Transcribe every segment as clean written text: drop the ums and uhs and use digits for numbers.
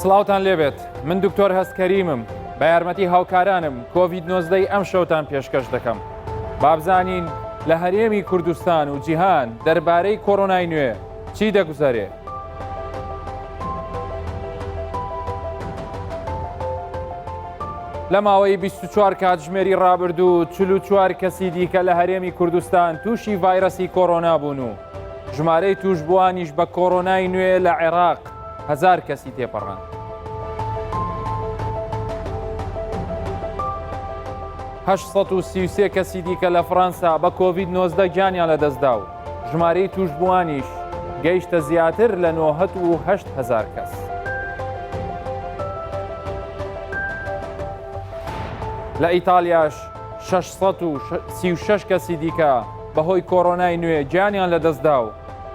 سڵاوتان لێبێت من دکتۆر هەست کەریمم بە یارمەتی هاوکارانم کۆڤید 19 ئەم شەوتان پێشکەش دەکەم بابزانین لە هەرێمی کوردستان و جیهان دەربارەی کۆرۆنای نوێ چی دەگوزەرێ؟ لە ماوەی 24 کاتژمێری ڕابردوو 44 کەسی دیکە لە هەرێمی کوردستان تووشی ڤایرەسی کۆرۆنا بوون و ژمارەی تووشبووانیش بە کۆرۆنای نوێ لە عێراق هەزار کەسی تێپەڕاند. 833 کەسی دیکە لە فڕەنسا بە کۆڤید 19 گیانیان لەدەستدا و ژمارەی تووشبووانیش گەیشتە زیاتر لە 98 هەزار کەس. لە ئیتالیاش 636 کەسی دیکە بەهۆی کۆرۆنای نوێ گیانیان لەدەستدا و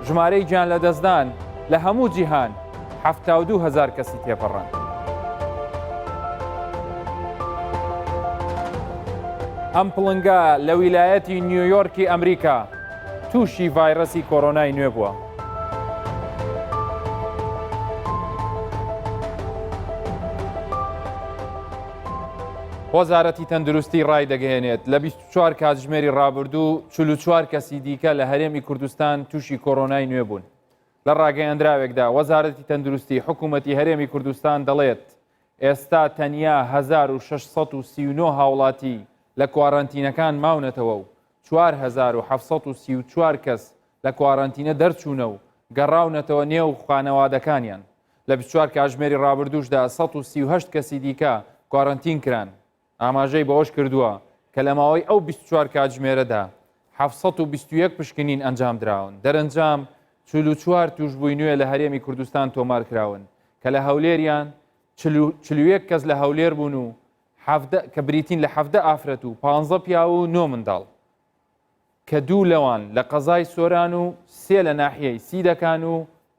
ژمارەی گیان لەدەستدان لە هەموو جیهان 72 هەزار کەسی تێپەڕاند. ئەم پڵنگە لە ویلایەتی نیویۆرکی ئەمریکا تووشی ڤایرەسی کۆرۆنای نوێ بووە. وەزارەتی تەندروستی ڕایدەگەیەنێت، لە 24 کاتژمێری ڕابردوو 44 کەسی دیکە لە هەرێمی کوردستان تووشی کۆرۆنای نوێ بوون. لە ڕاگەیەندراوێکدا وەزارەتی تەندروستی حکوومەتی هەرێمی کوردستان دەڵێت، ئێستا تەنیا 1639 هاوڵاتی لە کوارەنتینەکان ماونەتەوە و 4734 کەس لە کوارەنتینە دەرچوونە و گەڕاونەتەوە نێو خانەوادەکانیان. لە 24 کاتژمێری ڕابردووشدا 138 کەسی دیکە کوارەنتین کران. ئاماژەی بەوەش کردووە کە لە ماوەی ئەو 24 کاتژمێرەدا 721 پشکنین ئەنجامدراون، دەرەنجام 44 تووشبووی نوێ لە هەرێمی کوردستان تۆمارکراون کە لە هەولێریان 41 کەس لە هەولێر بوون و حەڤدە کە بریتین لە حەڤدە ئافرەت و پانزە پیاو و نۆ منداڵ کە دوو لەوان لە قەزای سۆران و سێ لە ناحیەی سیدەکان و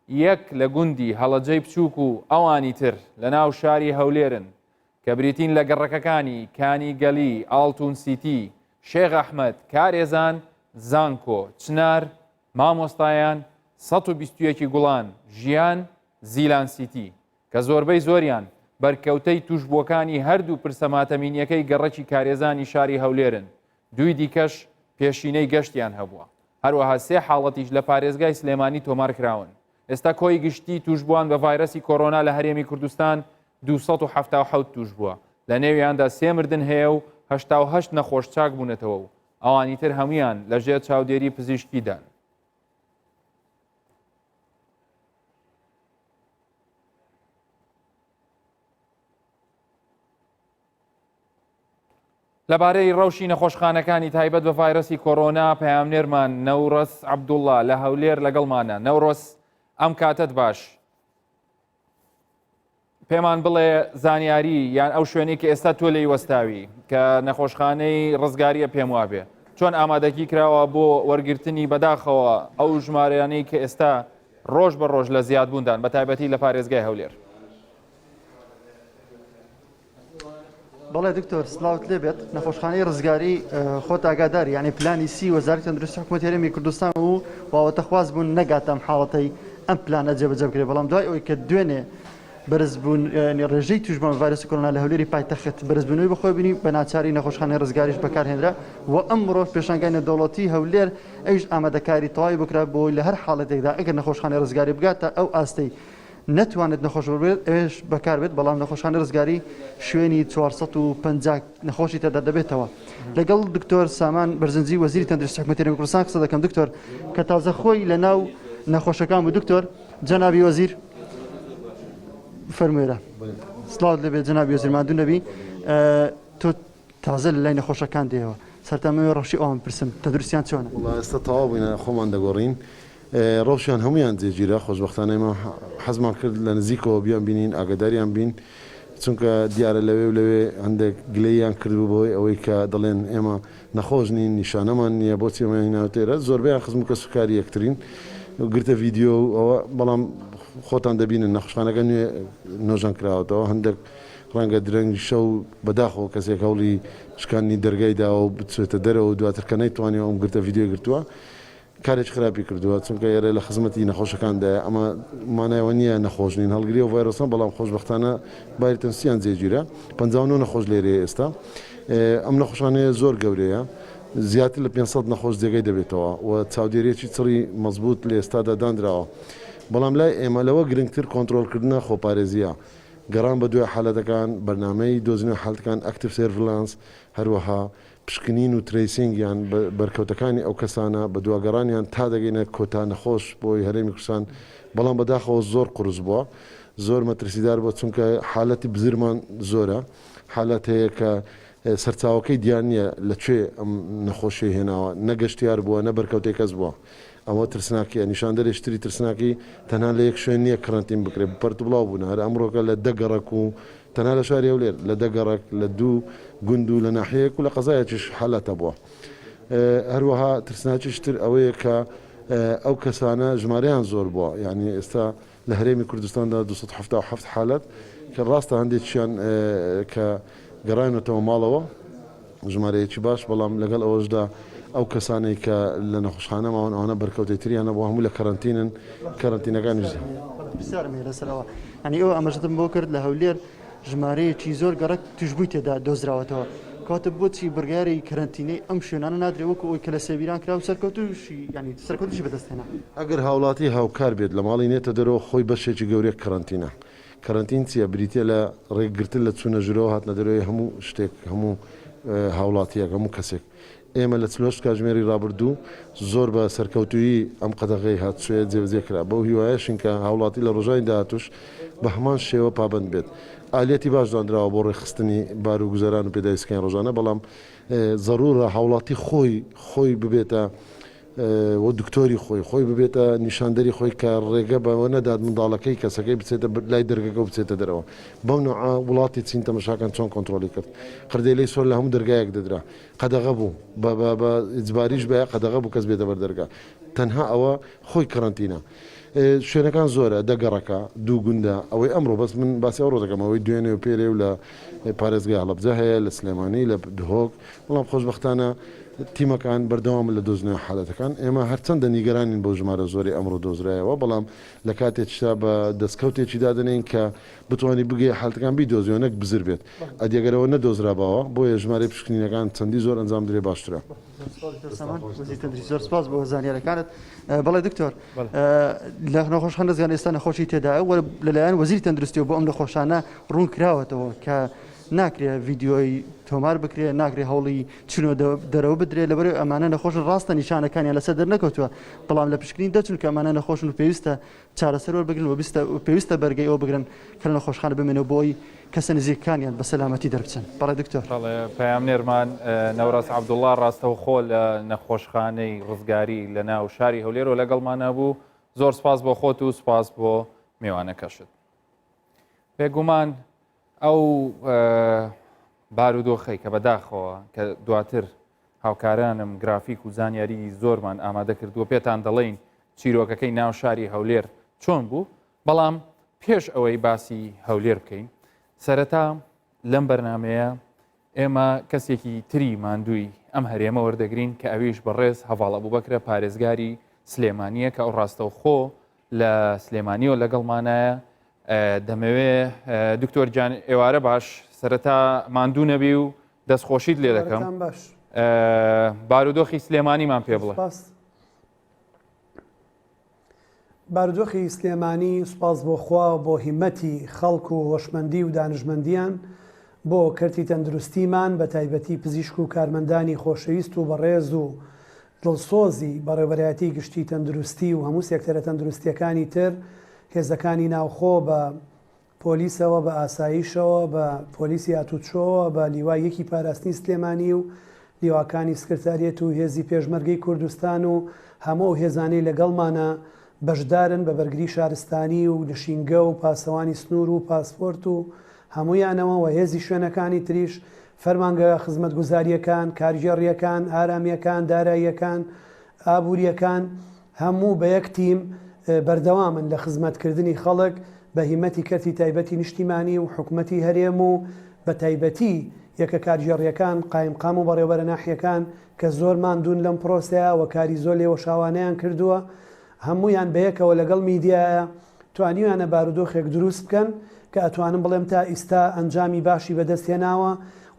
یەک لە گوندی هەڵەجەی بچووک و ئەوانی تر لە ناو شاری هەولێرن کە بریتین لە گەڕەکەکانی کانی گەلی، ئاڵتون سیتی، شێخ ئەحمەد، کارێزان، زانکۆ، چنار، مامۆستایان، 121 گوڵان، ژیان، زیلان سیتی. کە زۆربەی زۆریان بەرکەوتەی تووشبووەکانی هەردوو پرسە ماتەمینییەکەی گەڕەکی کارێزانی شاری هەولێرن، دووی دیکەش پێشینەی گەشتیان هەبووە. هەروەها سێ حاڵەتیش لە پارێزگای سلێمانی تۆمارکراون. ئێستا کۆی گشتی تووشبووان بە ڤایرەسی کۆرۆنا لە هەرێمی کوردستان 277 تووشبووە، لە نێویاندا سێ مردن هەیە و 88 نەخۆش چاکبوونەتەوە و ئەوانی تر هەموویان لەژێر چاودێری پزیشکیدان. لەبارەی ڕەوشی نەخۆشخانەکانی تایبەت بە ڤایرەسی کۆرۆنا پەیامنێرمان نەورەس عەبدوڵڵا لە هەولێر لەگەڵمانە. نەورۆس ئەم کاتەت باش. پێمان بڵێ زانیاری یان ئەو شوێنەی کە ئێستا تۆ لێی وەستاوی کە نەخۆشخانەی ڕزگاریە پێم وابێ چۆن ئامادەگی کراوە بۆ وەرگرتنی بەداخەوە ئەو ژمارەیانەی کە ئێستا ڕۆژ بە ڕۆژ لە زیادبووندان بە تایبەتی لە پارێزگای هەولێر. بەڵێ دکتۆر سلااوت لێبێت نەخۆشخانەی ڕزگاری خۆت ئاگاداری یعنی پلانی سی وەزارەتی تەندروستی حکوومەت هەرێمی کوردستان و واوەتەخواز بوون نەگاتە ئەم حاڵەتەی ئەم پلانە جێبەجێ بکرێت بەڵام دوای ئەوەی کە دوێنێ بەرزبوون ڕێژەی تووشبوون بە ڤایرۆسی کۆرۆنا لە هەولێری پایتەخت بەرزبوونەوەی بەخۆی بینی بە ناچاری نەخۆشخانەی ڕزگاریش بەکارهێنرا و ئەمڕۆ پێشانگای نێودەوڵەتی هەولێر ئەویش ئامادەکاری تەواوی بکرا بۆی لە هەر حاڵەتێکدا ئەگەر نەخۆشخانەی ڕزگاری بگاتە ئەو ئاستەی نەتوانێت نەخۆش وەربگرێت ئەوێش بەکاربێت، بەڵام نەخۆشخانەی ڕزگاری شوێنی 450 نەخۆشی تێدا دەبێتەوە. لەگەڵ دکتۆر سامان بەرزنجی وەزیری تەندروستی حکومەتی هەرێمی کوردستان قسە دەکەم دکتۆر کە تازە خۆی لە ناو نەخۆشەکان بوو دکتۆر جەنابی وەزیر فەرموێرە سڵاوت لەبێت جەنابی وەزیر ماندوو نەبی تۆ تازە لە لای نەخۆشەکان دێیەوە سەرتا مەوێ ڕەوشی ئەوان بپرسم تەندروستیان چۆنە؟ وەڵا ئێستا تەواو بووینە خۆمان دەگۆڕین ڕەوشیان هەموویان جێگیرە خۆشبەختانە ئێمە حەزمان کرد لە نزیکەوە بیان بینین ئاگاداریان بین چونکە دیارە لەوێ و لەوێ هەندێک گلەییان کردبوو بەهۆی ئەوەی کە دەڵێن ئێمە نەخۆش نین نیشانەمان نییە بۆچی ئێمەیان هیناوەتە ئێرە زۆربەیان خزم و کەسوکاری یەکترین گرتە ڤیدیۆ و ئەوە بەڵام خۆتان دەبینن نەخۆشخانەکە نوێ نۆژەن کراوەتەوە هەندێک ڕەنگە درەنگی شەو بەداخەوە کەسێک هەوڵی شکاندنی دەرگای داوە و بچێتە دەرەوە و دواتر کە نەیتوانیوە ئەم گرتە ڤیدیۆی گرتووە. کارێکی خراپی کردووە، چونکە ئێرە لە خزمەتی نەخۆشەکاندایە، ئەمە مانای ئەوە نییە نەخۆش نین، هەڵگری ئەو ڤایرۆسەن، بەڵام خۆشبەختانە باری تەندروستیان جێگیرە، 59 نەخۆش لێرەیە ئێستا، ئەم نەخۆشخانەیە زۆر گەورەیە، زیاتر لە 500 نەخۆش جێگەی دەبێتەوە و چاودێرییەکی چڕی مەزبووت لە ئێستادا دانراوە، بەڵام لای ئێمە لەوە گرنگتر کۆنترۆڵکردنە خۆپارێزییە، گەڕان بەدوای حالەتەکان، بەرنامەی دۆزینەوەی حالەتەکان، active surveillance، هەروەها پشکنین و tracing یان بەرکەوتەکانی ئەو کەسانە، بەدواگەڕانیان تا دەگەینە کۆتا نەخۆش بۆی هەرێمی کوردستان، بەڵام بەداخەوە زۆر قورس بووە، زۆر مەترسیدار بووە، چونکە حالەتی بزرمان زۆرە، حالەت هەیە کە سەرچاوەکەی دیار نییە لە کوێ ئەم نەخۆشیەی هێناوە، نە گەشتیار بووە نە بەرکەوتەی کەس بووە، ئەوە ترسناکیە، نیشاندەرێکی تری ترسناکی تەنها لە یەک شوێن نییە کەرەنتین بکرێت، پەرتوبڵاو بوونە، هەر ئەمڕۆکە لە دە گەڕەک و تەنها لە شاری هەولێر لە دە گەڕەک، لە دوو گوند و لە ناحیەیەک و لە قەزایەکیش حالەت هەبووە. هەروەها ترسناکیش تر ئەوەیە کە ئەو کەسانە ژمارەیان زۆر بووە، یانی ئێستا لە هەرێمی کوردستاندا 277 حالەت کە ڕاستە هەندێکیان کە گەڕاونەتەوە ماڵەوە ژمارەیەکی باش، بەڵام لەگەڵ ئەوەشدا ئەو کەسانەی کە لە نەخۆشخانە ماون ئەوانە بەرکەوتەی تریان هەبووە هەموو لە کەرەنتینن، کەرەنتینەکانیش. پرسیارم هەیە لەسەر ئەوە، یانی ئێوە ئاماژەتم بۆ کرد لە هەولێر ژمارەیەکی زۆر گەڕەک توشبووی تێدا دۆزراوەتەوە، کەواتە بۆچی بڕیاری کەرەنتینەی ئەم شوێنانە نادرێ وەکو ئەوەی کە لە سێبیران کرا و سەرکەوتووشی یانی سەرکەوتنیشی بەدەست هێنا؟ ئەگەر هاوڵاتی هاوکار بێت لە ماڵی نێتە دەرەوە خۆی بەشێکی گەورەی کەرەنتینە. کەرەنتین چییە؟ بریتییە لە ڕێکگرتن لە چوونە ژوورەوە هاتنە دەرەوەی هەموو شتێک، هەموو هاوڵاتییەک، هەموو کەسێک. ئێمە لە 48 کاتژمێری ڕابردوو زۆر بە سەرکەوتوویی ئەم قەدەغەی هاتوچۆیە جێبەجێ کرا. بەو هیوایەشین کە هاوڵاتی لە ڕۆژانی داهاتووش بە هەمان شێوە پابەند بێت. ئالیەتی باش دانراوە بۆ ڕێکخستنی بار و گوزەران و پێداویستیەکانی ڕۆژانە، بەڵام زەروورە هاوڵاتی خۆی خۆی ببێتە و دکتۆری خۆی، خۆی ببێتە نیشاندەری خۆی کە ڕێگە بەوە نەدات منداڵەکەی کەسەکەی بچێتە لای دەرگەکە و بچێتە دەرەوە. بەو نەوعە وڵاتی چین تەمەشاکەن چۆن کۆنترۆڵی کرد. قردێلەی سۆر لە هەموو دەرگایەک دەدرا. قەدەغە بوو. بە بە بە ئیجباریش بایە قەدەغە بوو کەس بێتە بەر دەرگا. تەنها ئەوە خۆی کەرەنتینە. شوێنەکان زۆرە، دە گەڕەکە، دوو گوندە، ئەوەی ئەمڕۆ بەس من باسی ئەوڕۆ دەکەم، ئەوەی دوێنێ و پێرێ و لە پارێزگای هەڵەبجە هەیە، لە سلێمانی، لە دهۆک، بەڵام خۆشبەختانە تیمەکان بەردەوامن لە دۆزینەوەی حالەتەکان، ئێمە هەرچەندە نیگەرانین بەو ژمارە زۆرەی ئەمڕۆ دۆزرایەوە، بەڵام لە کاتێکیشدا بە دەستکەوتێکی دادەنێین کە بتوانی بگەیە حالەتەکان بیدۆزیەوە نەک بزر بێت، ئەدی ئەگەر ئەوە نەدۆزراباوە، بۆیە ژمارەی پشکنینەکان چەندی زۆر ئەنجام بدرێت باشترە. زۆر سپاس دکتۆر سامان وەزیر تەندروستی زۆر سپاس بۆ زانیارەکانت بەڵێ دکتۆر لە نەخۆشخانە ڕزگاری ئێستا نەخۆشی تێدایە و لەلایەن وەزیری تەندروستیەوە بۆ ئەم نەخۆشانە ڕوون کراوەتەوە کە ناکرێ ڤیدیۆی تۆمار بکرێ ناکرێ هەوڵی چونەوە دەرەوە بدرێ لەبەر ئەمانە نەخۆشن ڕاستە نیشانەکانیان لەسەر دەرنەکەوتووە بەڵام لە پشکنین دەچون کە ئەمانە نەخۆشن و پێویستە چارەسەر وەربگرن و پێویستە بەرگەی ئەوە بگرن کە لە نەخۆشخانە بمێنەوە بۆ ئەوەی کەسە نزیکەکانیان بە سەلامەتی دەربچن. بەڵێ دکتۆر. بەڵێ پەیامنێرمان نەوڕەس عەبدوڵڵا ڕاستەوخۆ لە نەخۆشخانەی ڕزگاری لە ناو شاری هەولێرەوە لەگەڵمانە بوو. زۆر سپاس بۆ خۆت و سپاس بۆ میوانەکەشت. بێگومان ئەو بارودۆخەی کە بەداخەوە کە دواتر هاوکارانم گرافیک و زانیاری زۆرمان ئامادە کردووە پێتان دەڵێین چیرۆکەکەی ناو شاری هەولێر چۆن بوو بەڵام پێش ئەوەی باسی هەولێر بکەین سەرەتا لەم بەرنمەیە ئێمە کەسێکی تری ماندووی ئەم هەرێمە وەردەگرین کە ئەویش بەڕێز هەڤاڵ ئەبوبەکرە پارێزگاری سلێمانیە کە ئەو ڕاستەوخۆ لە سلێمانیەوە لەگەڵمانایە دەمەوێ دکتۆر گیان ئێوارە باش سەرەتا ماندوو نەبی و دەستخۆشیت لێ دەکەم بارودۆخی سلێمانیمان پێ بڵێ. بارودۆخی سلێمانی سوپاس بۆ خوا و بۆ هیمەتی خەڵک و هۆشمەندی و دانشمەندیان بۆ کەرتی تەندروستیمان بە تایبەتی پزیشک و کارمەندانی خۆشەویست و بەڕێز و دڵسۆزی بەڕێوبەرایەتی گشتی تەندروستی و هەموو سێکتەرە تەندروستیەکانی تر هێزەکانی ناوخۆ بە پۆلیسەوە، بە ئاسایشەوە، بە پۆلیسی هاتوچۆوە، بە لیوای یەکی پاراستنی سلێمانی و لیواکانی سکرتاریەت و هێزی پێشمەرگەی کوردستان و هەموو ئەو هێزانەی لەگەڵمانە بەشدارن بە بەرگری شارستانی و نشینگە و پاسەوانی سنوور و پاسپۆرت و هەموویانەوە و هێزی شوێنەکانی تریش فەرمانگە خزمەتگوزارییەکان، کارگێڕییەکان، ئارامییەکان، داراییەکان، ئابوورییەکان هەموو بە یەک تیم بەردەوامن لە خزمەتکردنی خەڵک بە هیمەتی کەرتی تایبەتی نیشتیمانی و حکومەتی هەرێم و بە تایبەتی یەکە کارگێڕییەکان، قایمقام و بەڕێوەبەرە ناحیەکان کە زۆر ماندوون لەم پرۆسەیە و کاری زۆر لێوەشاوانەیان کردووە، هەموویان بەیەکەوە لەگەڵ میدیایە توانیویانە بارودۆخێک دروست بکەن کە ئەتوانم بڵێم تا ئیستا ئەنجامی باشی بەدەست هێناوە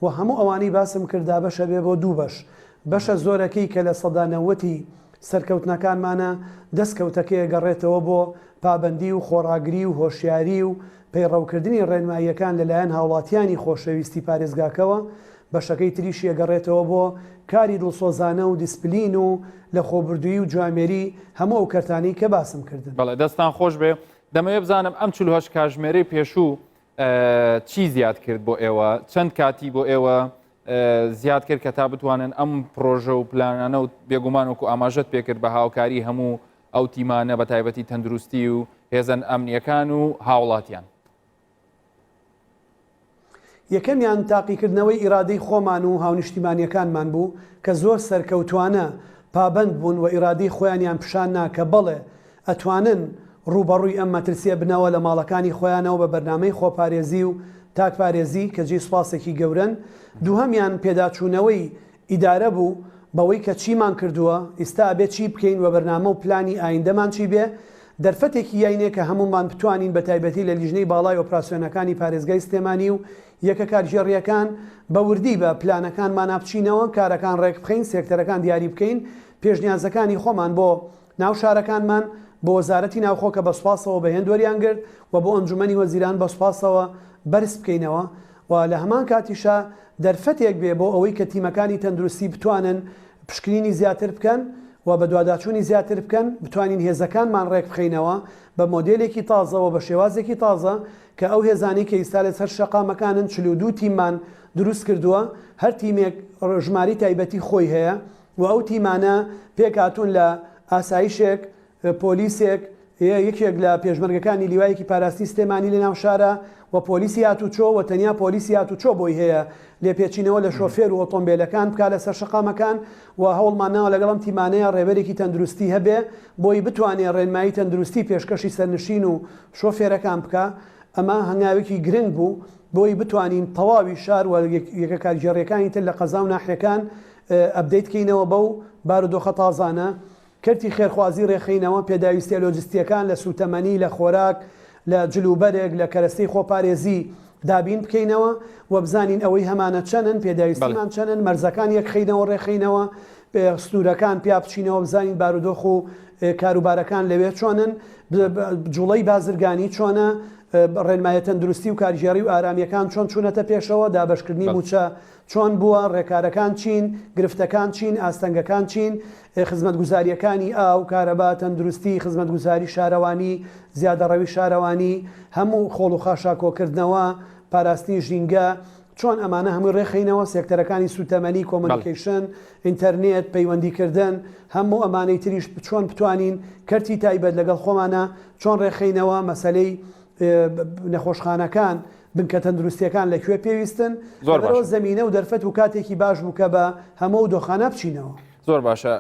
و هەموو ئەوانەی باسم کرد دابەشە بێ بۆ دوو بەش بەشە زۆرەکەی کە لە سەدا نەوەتی سەرکەوتنەکانمانە دەسکەوتەکەی ئەگەڕێتەوە بۆ پابەندی و خۆڕاگری و هۆشیاری و پەیڕەوکردنی ڕێنماییەکان لەلایەن هاوڵاتیانی خۆشەویستی پارێزگاکەوە، بەشەکەی تریشی ئەگەڕێتەوە بۆ کاری دڵسۆزانە و دیسپلین و لەخۆبردوویی و جوامێری هەموو ئەو کەرتانەی کە باسم کردن. بەڵێ دەستان خۆش بێ، دەمەوێ بزانم ئەم 48 کاژمێرەی پێشوو چی زیاد کرد بۆ ئێوە، چەند کاتی بۆ ئێوە زیاد کرد کە تا بتوانن ئەم پرۆژە و پلانانە و بێگومان وەکو ئاماژەت پێکرد بە هاوکاری هەموو ئەو تیمانە بە تایبەتی تەندروستی و هێزە ئەمنیەکان و هاوڵاتیان. یەکەمیان تاقیکردنەوەی ئیرادەی خۆمان و هاونیشتیمانیەکانمان بوو کە زۆر سەرکەوتوانە پابەند بوون و ئیرادەی خۆیانیان پیشان نا کە بەڵێ ئەتوانن ڕووبەڕووی ئەم مەترسیە بنەوە لە ماڵەکانی خۆیانەوە بە بەرنامەی خۆپارێزی و تاکپارێزی کە جێی سوپاسێکی گەورەن. دووهەمیان پێداچوونەوەی ئیدارە بوو بەوەی کە چیمان کردووە، ئیستا ئەبێ چی بکەین و بەرنامە و پلانی ئایندەمان چی بێ، دەرفەتێکی یاینێ کە هەموومان بتوانین بە تایبەتی لە لیژنەی باڵای ئۆپراسیۆنەکانی پارێزگای سلێمانی و یەکە کارگێڕییەکان بە وردی بە پلانەکانمانا بچینەوە، کارەکان ڕێکبخەین، سێکتەرەکان دیاری بکەین، پێشنیازەکانی خۆمان بۆ ناو شارەکانمان، بۆ وەزارەتی ناوخۆ کە بە سوپاسەوە بە هێند وەریان گرت و بۆ ئەنجومەنی وەزیران بە سوپاسەوە بەرز بکەینەوە و لە هەمان کاتیشا دەرفەتێک بێ بۆ ئەوەی کە تیمەکانی تەندروستی بتوانن پشکنینی زیاتر بکەن و بەدواداچوونی زیاتر بکەن، بتوانین هێزەکانمان ڕێکبخەینەوە بە مۆدێلێکی تازە و بە شێوازێکی تازە کە ئەو هێزانەی کە ئیستا لەسەر شەقامەکانن 42 تیممان دروست کردووە، هەر تیمێک ژمارەی تایبەتی خۆی هەیە و ئەو تیمانە پێکهاتوون لە ئاسایشێک، پۆلیسێک، یەکێک لە پێشمەرگەکانی لیوایەکی پاراستنی سلێمانی لە ناو شارە و پۆلیسی هاتوچۆ و تەنیا پۆلیسی هاتوچۆ بۆی هەیە لێپێچینەوە لە شۆفێر و ئۆتۆمبێلەکان بکا لەسەر شەقامەکان و هەوڵمان ناوە لەگەڵ ئەم تیمانەیە ڕێبەرێکی تەندروستی هەبێ بۆی بتوانێ ڕێنمایی تەندروستی پێشکەشی سەرنشین و شۆفێرەکان بکا ئەمە هەنگاوێکی گرنگ بوو بۆی بتوانین تەواوی شار و یەکە کارگێڕیەکانی تر لە قەزا و ناحیەکان update کەینەوە بەو بارودۆخە تازانە کەرتی خێرخوازی رێکخەینەوە، پێداویستیە لۆجستیەکان لە سوتەمەنی، لە خۆراک، لە جل و بەرگ، لە کەرەستەی خۆپارێزی دابین بکەینەوە و بزانین ئەوەی هەمانە چەنن، پێداویستیمان چەنن، مەرزەکان یەکخەینەوە رێکخەینەوە، سنورەکان پیا بچینەوە بزانین بارودۆخ و کاروبارەکان لەوێ چۆنن، جوڵەی بازرگانی چۆنە، رێنمایە تەندروستی و کارگێڕی و ئارامیەکان چۆن چونەتە پێشەوە، دابەشکردنی موچە چۆن بووە، ڕێکارەکان چین، گرفتەکان چین، ئاستەنگەکان چین، خزمەتگوزارییەکانی ئاو، کارەبا، تەندروستی، خزمەتگوزاری شارەوانی، زیادەڕەوی شارەوانی، هەموو خۆڵ و خاشاک کۆکردنەوە، پاراستنی ژینگە، چۆن ئەمانە هەمووی ڕێکخەینەوە، سێکتەرەکانی سووتەمەنی، communication، ئینتەرنێت، پەیوەندیکردن، هەموو ئەمانەی تریش چۆن بتوانین کەرتی تایبەت لەگەڵ خۆمانا چۆن ڕێکخەینەوە، مەسەلەی نەخۆشخانەکان، بنکە تەندروستییەکان لە کوێ پێویستن، زۆر لەبەرئەوە باشە. زەمینە و دەرفەت و کاتێکی باش بوو کە بە هەموو ئەو دۆخانە بچینەوە. زۆر باشە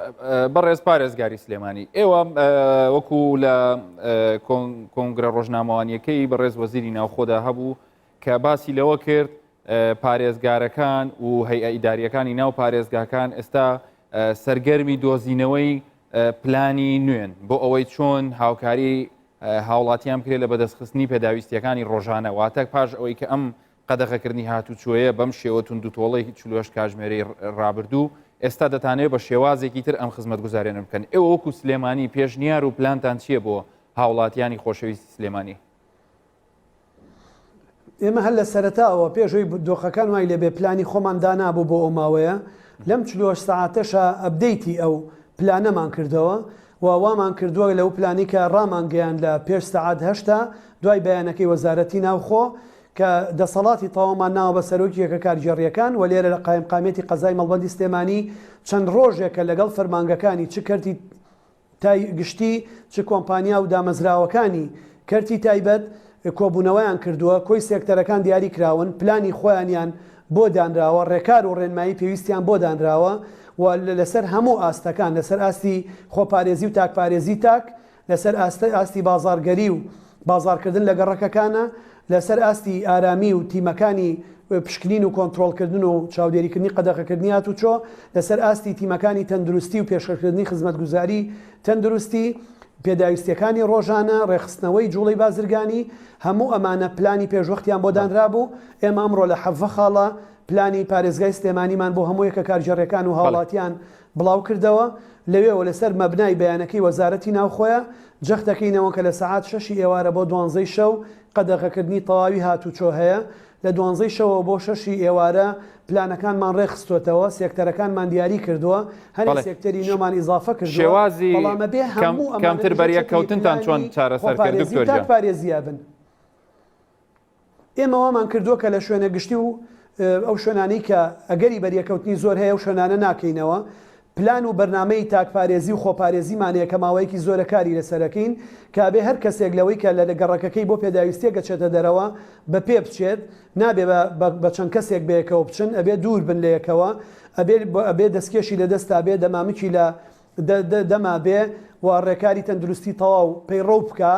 بەڕێز پارێزگاری سلێمانی ئێوە وەکو لە کۆنگرە ڕۆژنامەوانیەکەی بەڕێز وەزیری ناوخۆدا هەبوو کە باسی لەوە کرد پارێزگارەکان و هەیئە ئیداریەکانی ناو پارێزگاکان ئێستا سەرگەرمی دۆزینەوەی پلانی نوێن بۆ ئەوەی چۆن هاوکاری هاوڵاتیان بکرێت لە بەدەستخستنی پێداویستیەکانی ڕۆژانە واتە پاش ئەوەی کە ئەم قەدەغەکردنی هاتوچۆیە بەم شێوە توندوتۆڵەی 48 کاژمێرەی ڕابردوو ئێستا دەتانەوێت بە شێوازێکی تر ئەم خزمەتگوزارێنە بکەن ئێوە وەکو سلێمانی پێشنیار و پلانتان چییە بۆ هاوڵاتیانی خۆشەویستی سلێمانی؟ ئێمە هەر لە سەرەتاوە پێش ئەوەی دۆخەکان وای لێبێ پلانی خۆمان دانابوو بۆ ئەو ماوەیە، لەم 48 سەعاتەشا update ی ئەو پلانەمان کردەوە و وامان کردووە لەو پلانی کە ڕامانگەیاند لە پێش سەعات هەشتا دوای بەیانەکەی وەزارەتی ناوخۆ کە دەسەڵاتی تەواومان ناوە بە سەرۆکی یەکە کارگێڕییەکان و لێرە لە قایمقامیەتی قەزای مەڵبەندی سلێمانی چەند ڕۆژێکە لەگەڵ فەرمانگەکانی چ کەرتی تای گشتی چ کۆمپانیا و دامەزراوەکانی کەرتی تایبەت کۆبوونەوەیان کردووە، کۆی سێکتەرەکان دیاری کراون، پلانی خۆیانیان بۆ دانراوە، ڕێکار و ڕێنمایی پێویستیان بۆ دانراوە و لەسەر هەموو ئاستەکان، لەسەر ئاستی خۆپارێزی و تاکپارێزی تاک، لەسەر ئاستی بازاڕگەری و بازاڕکردن لە گەڕەکەکانە، لەسەر ئاستی ئارامی و تیمەکانی. پشکنین و کۆنترۆڵکردن و چاودێریکردنی قەدەغەکردنی هاتوچۆ، لەسەر ئاستی تیمەکانی تەندروستی و پێشکەشکردنی خزمەتگوزاری تەندروستی، پێداویستییەکانی ڕۆژانە، ڕێکخستنەوەی جوڵەی بازرگانی، هەموو ئەمانە پلانی پێشوەختیان بۆ دانرابوو، ئێمە ئەمڕۆ لە 17 خاڵا پلانی پارێزگای سلێمانیمان بۆ هەموو یەکە کارگێڕییەکان و هاوڵاتیان بڵاوکردەوە، لەوێوە لەسەر مەبنای بەیانەکەی وەزارەتی ناوخۆیە، جەختدەکەینەوە کە لە سەعات شەشی ئێوارە بۆ دوانزەی شەو قەدەغەکردنی تەواوی هاتوچۆ هەیە، لە دوانزەی شەوەوە بۆ شەشی ئێوارە پلانەکانمان ڕێکخستۆتەوە، سێکتەرەکانمان دیاری کردووە، هەنێ بەڵێ. سێکتەری نوێمان ئیزافە کردووە، شێوازی بەڵام ئەبێ کەم هەموو ئەمانە کەمتر لە ژێر چەتری بەریەککەوتنتان چۆن پلانی چارەسەر کرد خۆپارێزی و دکتۆر گیان؟ تاکپارێزییا بن. ئێمە وامان کردووە کە لە شوێنە گشتی و ئەو شوێنانەی کە ئەگەری بەریەکەوتنی زۆر هەیە ئەو شوێنانە ناکەینەوە. پلان و بەرنامەی تاکپارێزی و خۆپارێزیمان هەیە کە ماوەیەکی زۆرە کاری لەسەر ئەکەین کە ئەبێ هەر کەسێک لەوەی کە لە گەڕەکەکەی بۆ پێداویستیەک ئەچێتە دەرەوە بە پێ بچێت نابێ بە بە چەند کەسێک بەیەکەوە بچن ئەبێ دوور بن لە یەکەوە ئەبێ ئەبێ دەستکێشی لە دەستا بێ دەمامکی لە دەما بێ و ڕێکاری تەندروستی تەواو پەیڕەو بکا،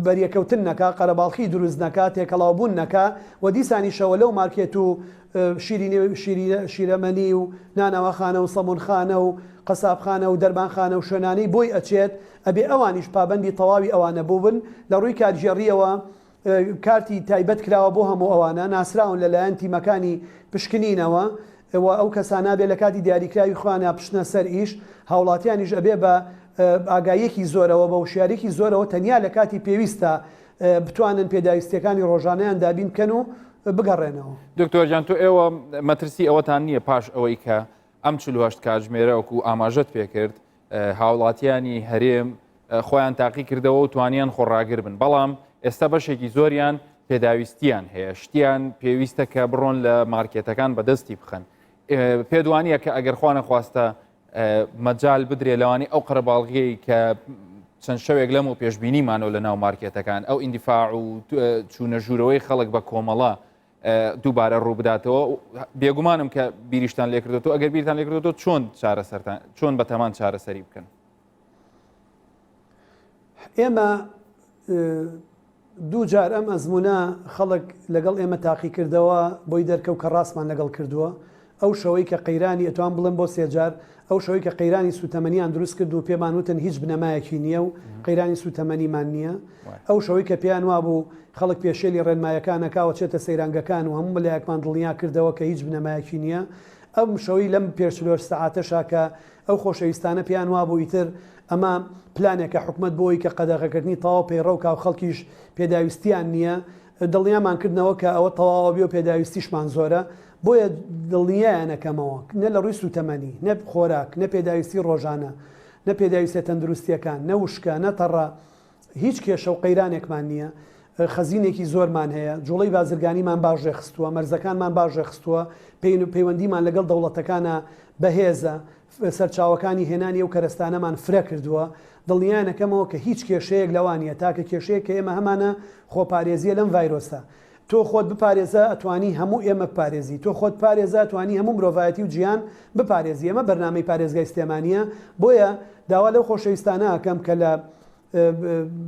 بەریەکەوتن نەکا، قەرەباڵخی دروست نەکا، تێکەڵاوبوون نەکا و دیسانیشەوە لەو مارکێت و شیرینی شیرەمەنی و نانەواخانە و سەمونخانە و قەسابخانە و دەرمانخانە و شوێنانەی بۆی ئەچێت ئەبێ ئەوانیش پابەندی تەواوی ئەوانە بووبن لە ڕووی کارگێڕییەوە کارتی تایبەت کراوە بۆ هەموو ئەوانە، ناسراون لەلایەن تیمەکانی پشکنینەوە و ئەو کەسانە ئەبێ لە کاتی دیاریکراوی خۆیانا بچنە سەر ئیش، هاوڵاتیانیش ئەبێ بە ئاگاییەکی زۆرەوە، بە وشیارییەکی زۆرەوە تەنیا لە کاتی پێویستا بتوانن پێداویستییەکانی ڕۆژانەیان دابین بکەن و بگەڕێنەوە. دکتۆر گیان تۆ ئێوە مەترسی ئەوەتان نییە پاش ئەوەی کە ئەم 48 کاتژمێرە وەکو ئاماژەت پێکرد هاوڵاتیانی هەرێم خۆیان تاقی کردەوە و توانیان خۆڕاگر بن بەڵام ئێستا بەشێکی زۆریان پێداویستیان هەیە شتیان پێویستە کە بڕۆن لە مارکێتەکان بەدەستی بخەن پێدوانیە کە ئەگەر خوانە خواستە مەجال بدرێ لەوانی ئەو قەرەباڵغیەی کە چەند شەوێک لەم و پێشببینیمانەوە لە ناو مارکێتەکان ئەو ئیندیفاع و چوونە ژوورەوەی خەڵک بە کۆمەڵە دووبارە ڕووبداتەوە بێگومانم کە بیریشتان لێکردێتەوە ئەگەر بیرتان لێکردێتەوە چۆن چارەسەرتان چۆن بەتەمان چارەسەری بکەن ئێمە دوو جار ئەم ئەزمونە خەڵک لەگەڵ ئێمە تاقیکردەوە بۆی دەرکەوت کە ڕاستمان لەگەڵ کردووە ئەو شەوەی کە قەیرانی ئەتوان بڵێم بۆ سێجار ئەو شەوەی کە قەیرانی سوتەمەنیان دروست کرد و پێمان وتن هیچ بنەمایەکی نییە و قەیرانی سوتەمەنیمان نییە ئەو شەوەی کە پێیان وابوو خەڵک پێشێلی ڕێنمایەکان ئەکا و چێتە سەیرانگەکان و هەموو لایەکمان دڵنیا کردەوە کە هیچ بنەمایەکی نییە ئەم شەوەی لەم پێش 48 سەعاتەشا کە ئەو خۆشەویستانە پێیان وابوو ئیتر ئەمە پلانێکە حکومەت بۆ ئەوەی کە قەدەغەکردنی تەواو پەیڕەو کا و خەڵکیش پێداویستیان نییە دڵنیامان کردنەوە کە ئەوە تەواوە بێ و پێداویستیشمان زۆرە بۆیە دڵنیایان ئەکەمەوە نە لە ڕووی سووتەمەنی نە خۆراک نە پێداویستی ڕۆژانە نە پێداویستە تەندروستیەکان نە وشکە نە تەڕە هیچ کێشە و قەیرانێکمان نییە خەزینێکی زۆرمان هەیە جوڵەی بازرگانیمان باش ڕێکخستووە مەرزەکانمان باش ڕێکخستووە پەیوەندیمان لەگەڵ دەوڵەتەکانە بەهێزە سەرچاوەکانی هێنانی ئەو کەرەستانەمان فرە کردووە، دڵنیایانەکەمەوە کە هیچ کێشەیەک لەوا نییە، تاکە کێشەیەک کە ئێمە هەمانە خۆپارێزییە لەم ڤایرۆسە. تۆ خۆت بپارێزە ئەتوانی هەموو ئێمە بپارێزی، تۆ خۆت بپارێزە ئەتوانی هەموو مرۆڤایەتی و جیهان بپارێزی، ئەمە بەرنامەی پارێزگای سلێمانییە، بۆیە داوا لەو خۆشەویستانە ئەکەم کە لە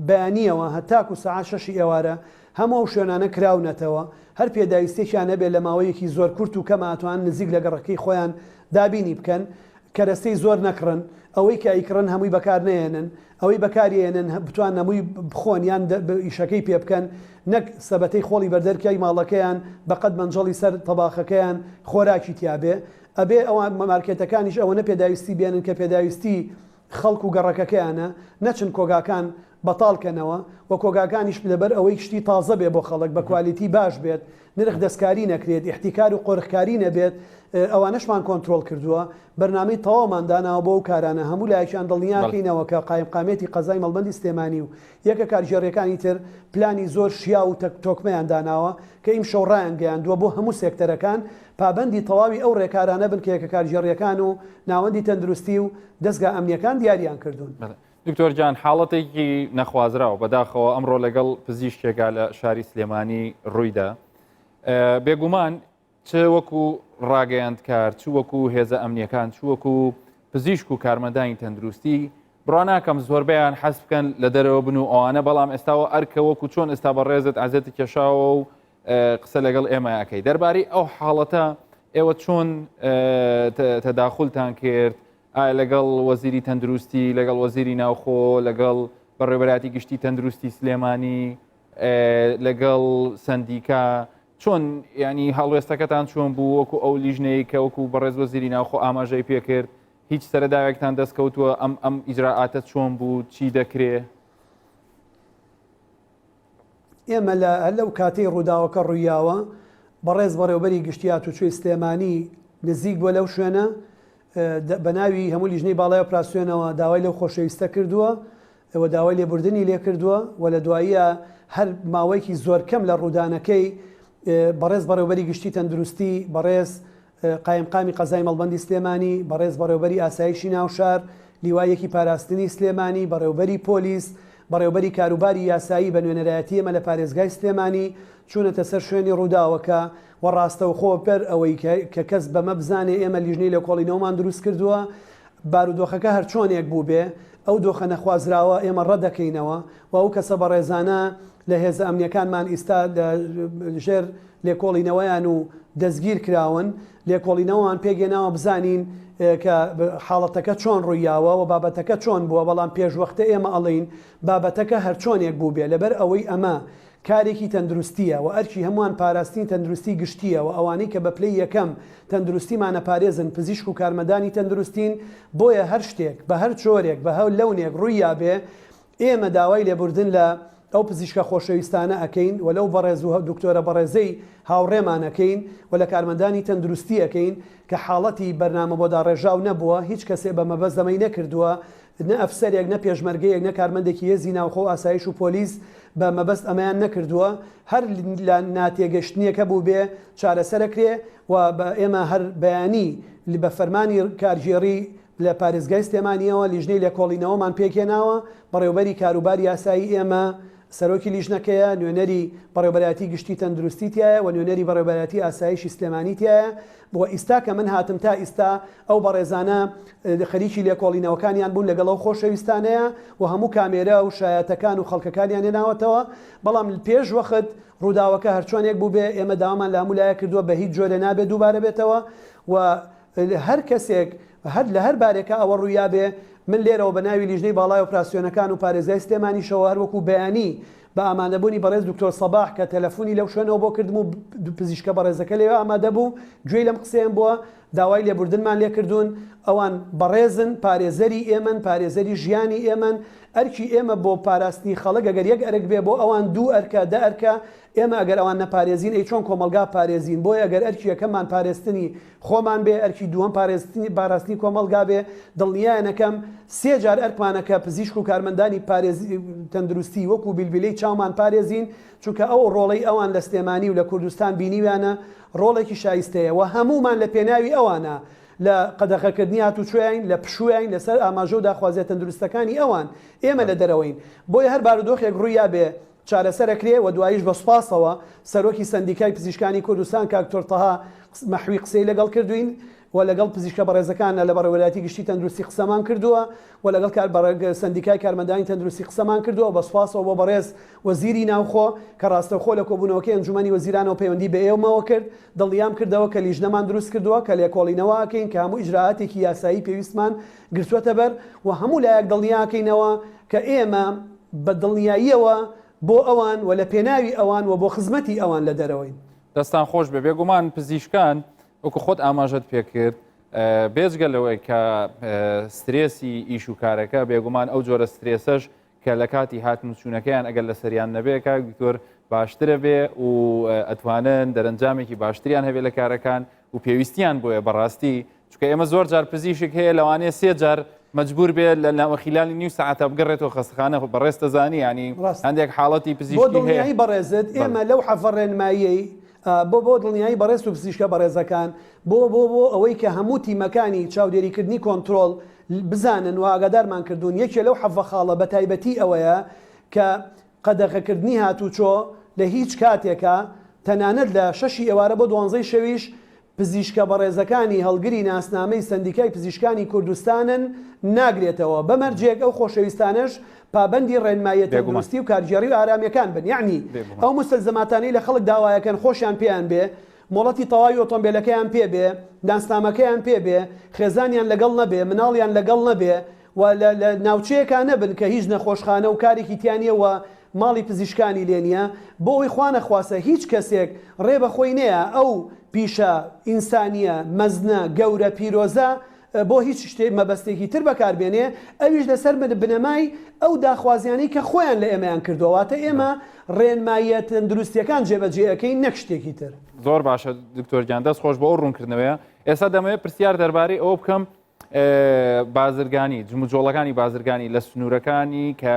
بەیانییەوە هەتاکو سەعات شەشی ئێوارە هەموو ئەو شوێنانە کراونەتەوە، هەر پێداویستیەکیان هەبێت لە ماوەیەکی زۆر کورت و کەما ئەتوانن نزیک لە گەڕەکەی خۆیان دابینی بکەن، کەرەستەی زۆر نەکڕن، ئەوەی کە ئەیکڕن هەمووی بەکار نەیەنن، ئەوەی بەکاری ئەیەنن بتوانن هەمووی بخۆن یان ئیشەکەی پێ بکەن، نەک سەبەتەی خۆڵی بەردەرکای ماڵەکەیان بەقەد مەنجەڵی سەر تەباخەکەیان خۆراکی تیابێ، ئەبێ ئەوان مارکێتەکانیش ئەوەنە پێداویستی بێنن کە پێداویستی خەڵک و گەڕەکەکەیانە، نەچن کۆگاکان بەتاڵ کەنەوە و کۆگاکانیش لەبەر ئەوەی شتی تازە بێ بۆ خەڵک بە کوالیتی باش بێت، نرخ دەستکاری نەکرێت، ئیحتیکار و قۆرخکاری نەبێت، ئەوانەشمان کۆنترۆڵ کردووە، بەرنامەی تەواومان داناوە بۆ ئەو کارانە، هەموو لایەکیان دڵنیاکەینەوە کە قایمقامیەتی قەزای مەڵبەندی سلێمانی و یەکە کارگێڕییەکانی تر پلانی زۆر شیاو و تۆکمەیان داناوە کە ئیمشەو ڕایانگەیاندووە بۆ هەموو سێکتەرەکان پابەندی تەواوی ئەو ڕێکارانە بن کە یەکە کارگێڕییەکان و ناوەندی تەندروستی و دەزگا ئەمنییەکان دیاریان کردوون. دکتۆر گیان حاڵەتێکی نەخوازراو بەداخەوە ئەمڕۆ لەگەڵ پزیشکێکا لە شاری سلێمانی ڕوویدا بێگومان چ وەکو ڕاگەیاندکار چ وەکو هێزە ئەمنیەکان چ وەکو پزیشک و کارمەندانی تەندروستی بڕوا ناکەم زۆربەیان حەز بکەن لە دەرەوە بن و ئەوانە بەڵام ئێستاوە ئەرکە وەکو چۆن ئێستا بەڕێزت عزێتی کێشاوە و قسە لەگەڵ ئێمە ئەەکەی دەربارەی ئەو حاڵەتە ئێوە چۆن تەداخلتان کرد ئایا لەگەڵ وەزیری تەندروستی لەگەڵ وەزیری ناوخۆ لەگەڵ بەڕێوەبەرایەتی گشتی تەندروستی سلێمانی لەگەڵ سندیکا چۆن ینی هەڵوێستەکەتان چۆن بوو وەکو ئەو لیژنەیە کە وەکو بەڕێز وەزیری ناوخۆ ئاماژەی پێکرد هیچ سەرەداوێکتان دەستکەوتووە ئەم ئەم ئیجرائاتە چۆن بوو چی دەکرێ؟ ئێمە لە هەر لەو کاتەی ڕووداوەکە ڕوویاوە بەڕێز بەڕێوبەری گشتی هاتوچۆی سلێمانی نزیک بووە لەو شوێنە بە ناوی هەموو لیژنەی باڵای ئۆپراسیۆنەوە داوای لەو خۆشەویستە کردووە و داوای لێبوردنی لێ کردووە و لە دواییە هەر ماوەیەکی زۆر کەم لە ڕوودانەکەی بەڕێز بەڕێوبەری گشتی تەندروستی بەڕێز قایمقامی قەزای مەڵبەندی سلێمانی، بەڕێز بەڕێوبەری ئاسایشی ناوشار، لیوای یەکی پاراستنی سلێمانی، بەڕێوبەری پۆلیس، بەڕێوبەری کاروباری یاسایی بە نوێنەرایەتی ئێمە لە پارێزگای سلێمانی چوونەتە سەر شوێنی ڕووداوەکە و ڕاستەوخۆ بەر ئەوەی کە کەس بەمە بزانێ ئێمە لیژنەی لێکۆڵینەوەمان دروست کردووە بارودۆخەکە هەرچۆنێک بووبێ ئەو دۆخە نەخوازراوە ئێمە ڕەدەکەینەوە و ئەو کەسە بەڕێزانە لە هێزە ئەمنیەکانمان ئیستا لە ژێر لێکۆڵینەوەیان و دەستگیر کراون، لێکۆڵینەوەمان پێکهێناوە بزانین کە حاڵەتەکە چۆن ڕوویاوە و بابەتەکە چۆن بووە، بەڵام پێشوەختە ئێمە ئەڵێین بابەتەکە هەرچۆنێک بووبێ لەبەر ئەوەی ئەمە کارێکی تەندروستییە و ئەرکی هەمووان پاراستنی تەندروستی گشتییە و ئەوانەی کە بە پلەی یەکەم تەندروستیمان ئەپارێزن پزیشک و کارمەندانی تەندروستین بۆیە هەر شتێک بە هەر جۆرێک بە هەر لەونێک ڕوویابێ ئێمە داوای لێبوردن لە ئەو پزیشکە خۆشەویستانە ئەکەین و لەو بەڕێز و دکتۆرە بەڕێزەی هاوڕێمان ئەکەین و لە کارمەندانی تەندروستی ئەکەین کە حاڵەتی بەرنامە بۆ داڕێژاو نەبووە هیچ کەسێ بە مەبەست ئەمەی نەکردووە نە ئەفسەرێک نە پێشمەرگەیەک نە کارمەندێکی هێزی ناوخۆ و ئاسایش و پۆلیس بە مەبەست ئەمەیان نەکردووە هەر لە ناتێگەشتنیەک هەبووبێ چارەسەرەکرێ و بە ئێمە هەر بەیانی بە فەرمانی کارگێڕی لە پارێزگای سلێمانییەوە لیژنەی لێکۆڵینەوەمان پێکهێناوە، بەڕێوەبەری کاروباری یاسایی ئێمە سەرۆکی لیژنەکەیە، نوێنەری بەڕێوەبەرایەتی گشتی تەندروستی تیایە و نوێنەری بەڕێوەبەرایەتی ئاسایشی سلێمانی تیایە و ئیستا کە من هاتم تا ئیستا ئەو بەڕێزانە خەریکی لێکۆڵینەوەکانیان بوون لەگەڵ ئەو خۆشەویستانەیە و هەموو کامێرا و شایەتەکان و خەڵکەکانیان هێناوەتەوە، بەڵام پێش وەخت ڕووداوەکە هەرچۆنێک بووبێ ئێمە داوامان لە هەموو لایەک کردووە بە هیچ جۆرێ نابێ دووبارە بێتەوە و هەر کەسێک هەر لە هەر بارێکا ئەوە ڕوویابێ، من لێرەوە بە ناوی لیژنەی باڵای ئۆپراسیۆنەکان و پارێزگای سلێمانیشەوە هەر وەکوو بەیانی بە ئامادەبوونی بەڕێز دکتۆر سەباح کە تەلەفونی لەو شوێنەوە بۆ کردم و پزیشکە بەڕێزەکە لەوێ ئامادە بوو گوێی لەم قسەیەم بووە داوای لێبوردنمان لێکردوون ئەوان بەڕێزن پارێزەری ئێمەن پارێزەری ژیانی ئێمەن ئەرکی ئێمە بۆ پاراستنی خەڵک ئەگەر یەک ئەرک بێ بۆ ئەوان دوو ئەرکە دە ئەرکە ئێمە ئەگەر ئەوان نەپارێزین ئەی چۆن کۆمەڵگا پارێزین بۆیە ئەگەر ئەرکی یەکەممان پارێزتنی خۆمان بێ ئەرکی دووەم پارێزتنی پاراستنی کۆمەڵگا بێ دڵنیایانەکەم سێ جار ئەرکمانە کە پزیشک و کارمەندانی پارێز تەندروستی وەکو بیلبیلەی چاومان پارێزین چونکە ئەو ڕۆڵەی ئەوان لە سلێمانی و لە کوردستان بینیویانە ڕۆڵێکی شایستەیە و هەموومان لە پێناوی ئەوانە لە قەدەغەکردنی هاتوچۆین لە پشووین لەسەر ئاماژە و داخوازیە تەندروستەکانی ئەوان ئێمە لە دەرەوەین بۆیە هەر بارودۆخێک ڕوویابێ چارەسەرەکرێ و دواییش بە سوپاسەوە سەرۆکی سەندیکای پزیشکانی کوردستان کاک دکتۆر تەها مەحوی قسەی لەگەڵ کردوین و لەگەڵ پزیشکە بەڕێزەکان لە بەڕێوەبەرایەتی گشتی تەندروستی قسەمان کردووە و لەگەڵ سەندیکای کارمەندانی تەندروستی قسەمان کردووە بە سوپاسەوە بۆ بەڕێز وەزیری ناوخۆ کە ڕاستەوخۆ لە کۆبوونەوەکەی ئەنجومەنی وەزیرانەوە پەیوەندی بە ئێمەوە کرد دڵنیام کردەوە کە لیژنەمان دروست کردووە کە لێکۆڵینەوە ئەکەین کە هەموو ئیجرائاتێکی یاسایی پێویستمان گرتووەتە بەر و هەموو لایەک دڵنیاکەینەوە کە ئێمە بە دڵنیاییەوە بۆ ئەوان و لە پێناوی ئەوان و بۆ خزمەتی ئەوان لە دەرەوەین. دەستان خۆش بێ بێگومان پزیشکان وەکو خۆت ئاماژەت پێکرد بێجگە لەوەی کە سترێسی ئیش و کارەکە بێگومان ئەو جۆرە سترێسەش کە لە کاتی هاتن و چوونەکەیان ئەگەر لەسەریان نەبێ کاک دکتۆر باشترە بێ و ئەتوانن دەرەنجامێکی باشتریان هەبێ لە کارەکان و پێویستیان بۆیە بەڕاستی چونکە ئێمە زۆر جار پزیشک هەیە لەوانەیە سێ جار مجبور بێ لە ناوەخیلالی نیو ساعتە بگەڕێتەوە خەستخانە بەڕێز دەزانی ینی هەندێک حاڵەتی پزیشکی بۆ دڵنیایی بەڕێزت ئێمە لەو حەفە ڕێنماییەی بۆ بۆ دڵنیایی بەڕێز و پزیشکە بەڕێزەکان بۆ بۆ بۆ ئەوەی کە هەموو تیمەکانی چاودێریکردنی کۆنترۆڵ بزانن و ئاگادارمان کردوون یەکێ لەو حەڤە خاڵە بە تایبەتی ئەوەیە کە قەدەغەکردنی هاتوچۆ لە هیچ کاتێکا تەنانەت لە شەشی ئێوارە بۆ دوانزەی شەویش پزیشکە بەڕێزەکانی هەڵگری ناسنامەی سەندیکای پزیشکانی کوردستانن ناگرێتەوە بە مەرجێک ئەو خۆشەویستانەش پابەندی ڕێنماییە تەندروستی و کارگێڕی و ئارامیەکان بن یەعنی ئەو موستەلزەماتانەی لە خەڵک داوایەکەن خۆشیان پێیان بێ مۆڵەتی تەواوی ئۆتۆمبێلەکەیان پێ بێ ناسنامەکەیان پێ بێ خێزانیان لەگەڵ نەبێ مناڵیان لەگەڵ نەبێ و لە لە ناوچەیەکا نەبن کە هیچ نەخۆشخانە و کارێکی تیا نیە و ماڵی پزیشکانی لێ نیە بۆ ئەوەی خوانەخواستە هیچ کەسێک ڕێ بە خۆی نەیا ئەو پیشە ئینسانیە مەزنە گەورە پیرۆزە بۆ هیچ شتێ مەبەستێکی تر بەکار بێنێ ئەویش لەسەر بنەمای ئەو داخوازیانەی کە خۆیان لە ئێمەیان کردووە واتە ئێمە ڕێنماییە تەندروستیەکان جێبەجێ ئەکەین نەک شتێکی تر. زۆر باشە دکتۆر گیان دەست خۆش بۆ ئەو ڕوونکردنەوەیە ئێستا دەمەوێت پرسیار دەربارەی ئەوە بکەم بازرگانی جموجۆڵەکانی بازرگانی لە سنوورەکانی کە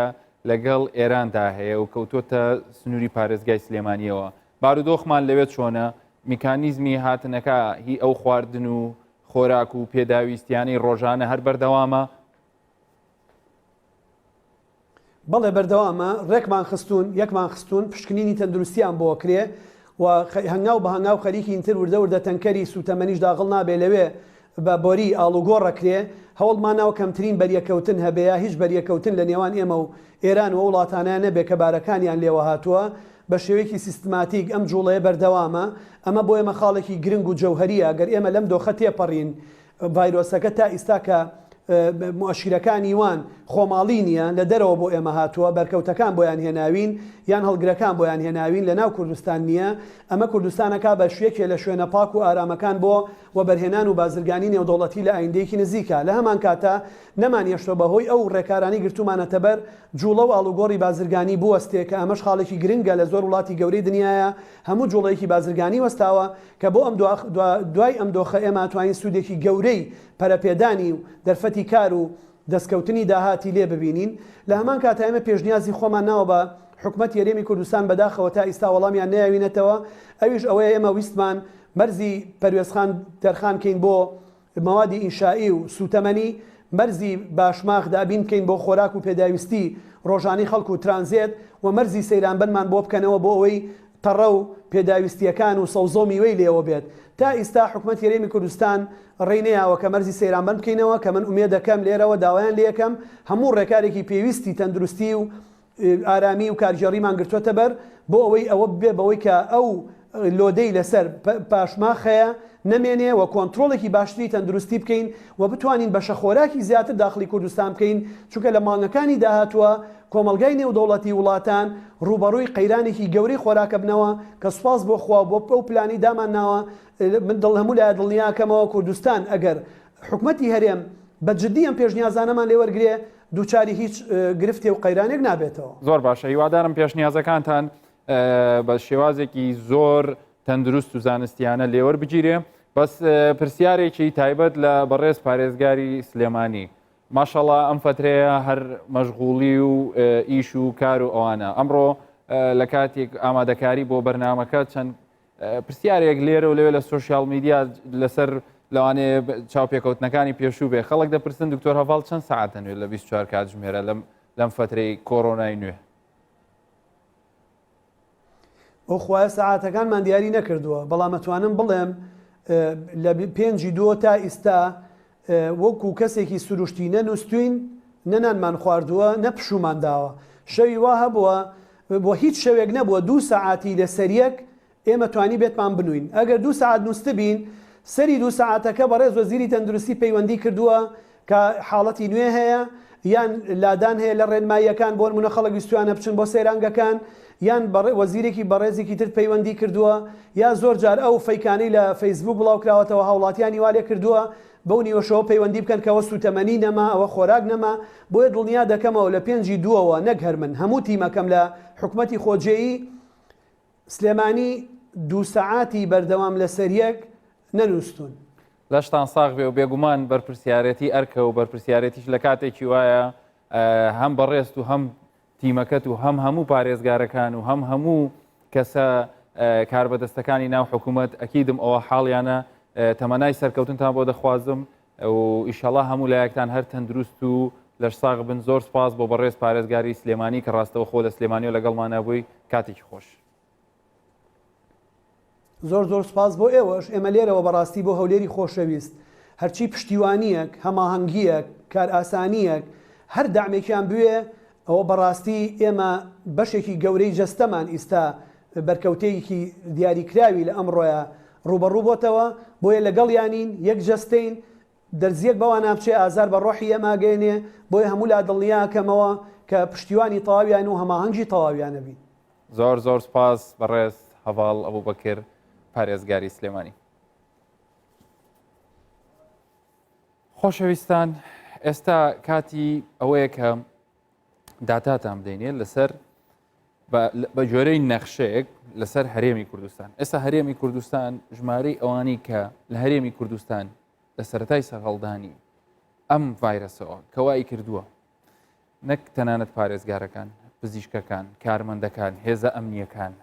لەگەڵ ئێراندا هەیە و کەوتۆتە سنووری پارێزگای سلێمانیەوە بارودۆخمان لەوێ چۆنە میکانیزمی هاتنەکە هی ئەو خواردن و خۆراک و پێداویستیانەی ڕۆژانە هەر بەردەوامە؟ بەڵێ بەردەوامە، ڕێکمان خستوون، یەکمان خستوون، پشکنینی تەندروستیان بۆ ئەکرێ و هەنگاو بە هەنگاو خەریکین تر وردە وردە تەنکەری سووتەمەنیش داغڵ نابێ لەوێ بە بۆری ئاڵوگۆڕ ئەکرێ، هەوڵمان ناوە کەمترین بەریەککەوتن هەبێ یا هیچ بەریەککەوتن لە نێوان ئێمە و ئێران و ئەو وڵاتانە نەبێ کە بارەکانیان لێوە هاتووە، بە شێوەیەکی سیستماتیک ئەم جوڵەیە بەردەوامە، ئەمە بۆ ئێمە خاڵێکی گرنگ و جەوهەرییە، گەر ئێمە لەم دۆخە تێپەڕین، ڤایرۆسەکە تا ئیستا کە موئەشیرەکانی وان خۆماڵی نییە، لە دەرەوە بۆ ئێمە هاتووە، بەرکەوتەکان بۆیان هێناوین، یان هەڵگرەکان بۆیان هێناوین، لە ناو کوردستان نییە، ئەمە کوردستان ئەکا بە یەکێ لە شوێنە پاک و ئارامەکان بۆ وەبەرهێنان و بازرگانی نێودەوڵەتی لە ئایندەیەکی نزیکا. لە هەمانکاتا نەمانهێشتووە بە هۆی ئەو ڕێکارانەی گرتوومانەتەبەر جوڵە و ئاڵوگۆڕی بازرگانی بوەستێ کە ئەمەش خاڵێکی گرنگە لە زۆر وڵاتی گەورەی دنیایا هەموو جوڵەیەکی بازرگانی وەستاوە کە بۆ ئەم دوای ئەم دۆخە ئێمە ئەتوانین سوودێکی گەورەی پەرەپێدانی و دەرفەتی کار و دەستکەوتنی داهاتی لێ ببینین. لە هەمان کاتا ئێمە پێشنیازی خۆمان ناوە بە حکومەتی هەرێمی کوردستان بەداخەوە تا ئیستا وەڵامیان نەیاوینەتەوە ئەویش ئەوەیە ئێمە ویستمان مەرزی پەروێزخان تەرخان کەین بۆ مەوادی ئینشائی و سووتەمەنی، مەرزی باشماخ دابین بکەین بۆ خۆراک و پێداویستی ڕۆژانەی خەڵک و ترانزێت و مەرزی سەیرانبەنمان بۆ بکەنەوە بۆ ئەوەی تەڕە و پێداویستییەکان و سەوزە و میوەی لێوە بێت. تا ئیستا حکومەتی هەرێمی کوردستان ڕێی نەیاوە کە مەرزی سەیرانبەن بکەینەوە کە من ئومێدەکەم لێرەوە داوایان لێکەم هەموو ڕێکارێکی پێویستی تەندروستی و ئارامی و کارگێڕیمان گرتووەتە بەر بۆ ئەوەی ئەوە ببێ بەوەی کە ئەو لۆدەی لەسەر پاشماخ هەیە نەمێنێ و کۆنترۆڵێکی باشتری تەندروستی بکەین و بتوانین بەشە خۆراکی زیاتر داخڵی کوردستان بکەین چونکە لە مانگەکانی داهاتووە کۆمەڵگای نێودەوڵەتی وڵاتان ڕووبەڕووی قەیرانێکی گەورەی خۆراکەبنەوە کە سوپاس بۆ خوا بۆ ئەو پلانی دامان ناوە من دڵ هەموو لایە دڵنیاکەمەوە کوردستان ئەگەر حکومەتی هەرێم بە جدی ئەم پێشنیازانەمان لێ وەرگرێ دووچاری هیچ گرفتێ و قەیرانێک نابێتەوە. زۆر باشە هیوادارم پێشنیازەکانتان بە شێوازێکی زۆر تەندروست و زانستیانە لێوەر بگیرێ بەس پرسیارێکی تایبەت لە بەڕێز پارێزگاری سلێمانی ماشەڵا ئەم فترەیە هەر مەشغوڵی و ئیش و کار و ئەوانە ئەمڕۆ لە کاتێک ئامادەکاری بۆ بەرنمەکە چەند پرسیارێک لێرە و لەوێ لە سۆشیال میدیا لەسەر لەوانەیە چاوپێکەوتنەکانی پێشوو بێ خەڵک دەپرسن دکتۆر هەڤاڵ چەند سەعات دەنوێت لە 24 کاتژمێرە لەم لەم فترەی کۆرۆنای نوێ؟ بۆ خوایە سەعاتەکانمان دیاری نەکردووە بەڵام ئەتوانم بڵێم لە پێنجی دووە تا ئیستا وەکو کەسێکی سروشتی نە نووستوین نە نانمان خواردووە نە پشوومان داوە شەوی وا هەبووە بۆ هیچ شەوێک نەبووە دوو سەعاتی لەسەریەک ئێمە توانی بێتمان بنووین ئەگەر دوو سەعات نووستبین سەری دوو سەعاتەکە بەڕێز وەزیری تەندروستی پەیوەندی کردووە کە حاڵەتی نوێ هەیە یان لادان هەیە لە ڕێنماییەکان بۆ نمونە خەڵک ویستویانە بچن بۆ سەیرانگەکان یان وەزیرێکی بەڕێزێکی تر پەیوەندی کردووە یا زۆر جار ئەو فەیکانەی لە فەیسبوک بڵاوکراوەتەوە هاوڵاتیانی وا لێ کردووە بەو نیوەشەوە پەیوەندی بکەن کە ئەوە سووتەمەنی نەما ئەوە خۆراک نەما بۆیە دڵنیا دەکەمەوە لە پێنجی دووەوە نەک هەر من هەموو تیمەکەم لە حکومەتی خۆجێیی سلێمانی دوو سەعاتی بەردەوام لەسەریەک نەنووستوون. لەشتان ساغ بێ و بێگومان بەرپرسیارێتی ئەرکە و بەرپرسیارێتیش لە کاتێکی وایە هەم بەڕێزت و هەم تیمەکەت و هەم هەموو پارێزگارەکان و هەم هەموو کەسە کاربەدەستەکانی ناو حکوومەت ئەکیدم ئەوە حاڵیانە تەمەنای سەرکەوتنتان بۆ دەخوازم و ئیشەڵا هەموو لایەکتان هەر تەندروست و لەشساغ بن زۆر سپاس بۆ بەڕێز پارێزگاری سلێمانی کە ڕاستەوخۆ لە سلێمانیەوە لەگەڵمانە بووی کاتێکی خۆش. زۆر زۆر سوپاس بۆ ئێوەش، ئێمە لێرەوە بەڕاستی بۆ هەولێری خۆشەویست هەرچی پشتیوانییەک، هەماهەنگییەک، کارئاسانییەک، هەر دەعمێکیان بوێ. ئەوە بەڕاستی ئێمە بەشێکی گەورەی جەستەمان ئیستا بەرکەوتەیەکی دیاریکراوی لە ئەمڕۆیا ڕووبەڕوو بۆتەوە، بۆیە لەگەڵیانین، یەک جەستەین، دەرزییەک بەوانا بچێ ئازار بە ڕۆحی ئێمە ئەگەیەنێ، بۆیە هەموو لا دڵنیا ئەکەمەوە کە پشتیوانی تەواویان و هەماهەنگی تەواویانە بین. زۆر زۆر سوپاس بەڕێز هەڤاڵ ئەبوبەکر پارێزگاری سلێمانی. خۆشەویستان ئێستا کاتی ئەوەیە کە داتاتان بدەینێ لەسەر بە جۆرەی نەخشەیەک لەسەر هەرێمی کوردستان ئێستا هەرێمی کوردستان ژمارەی ئەوانەی کە لە هەرێمی کوردستان لە سەتای سەرهەڵدانی ئەم ڤایرەسەوە کەوای کردووە نەک تەنانەت پارێزگارەکان پزیشکەکان کارمەندەکان هێزە ئەمنیەکان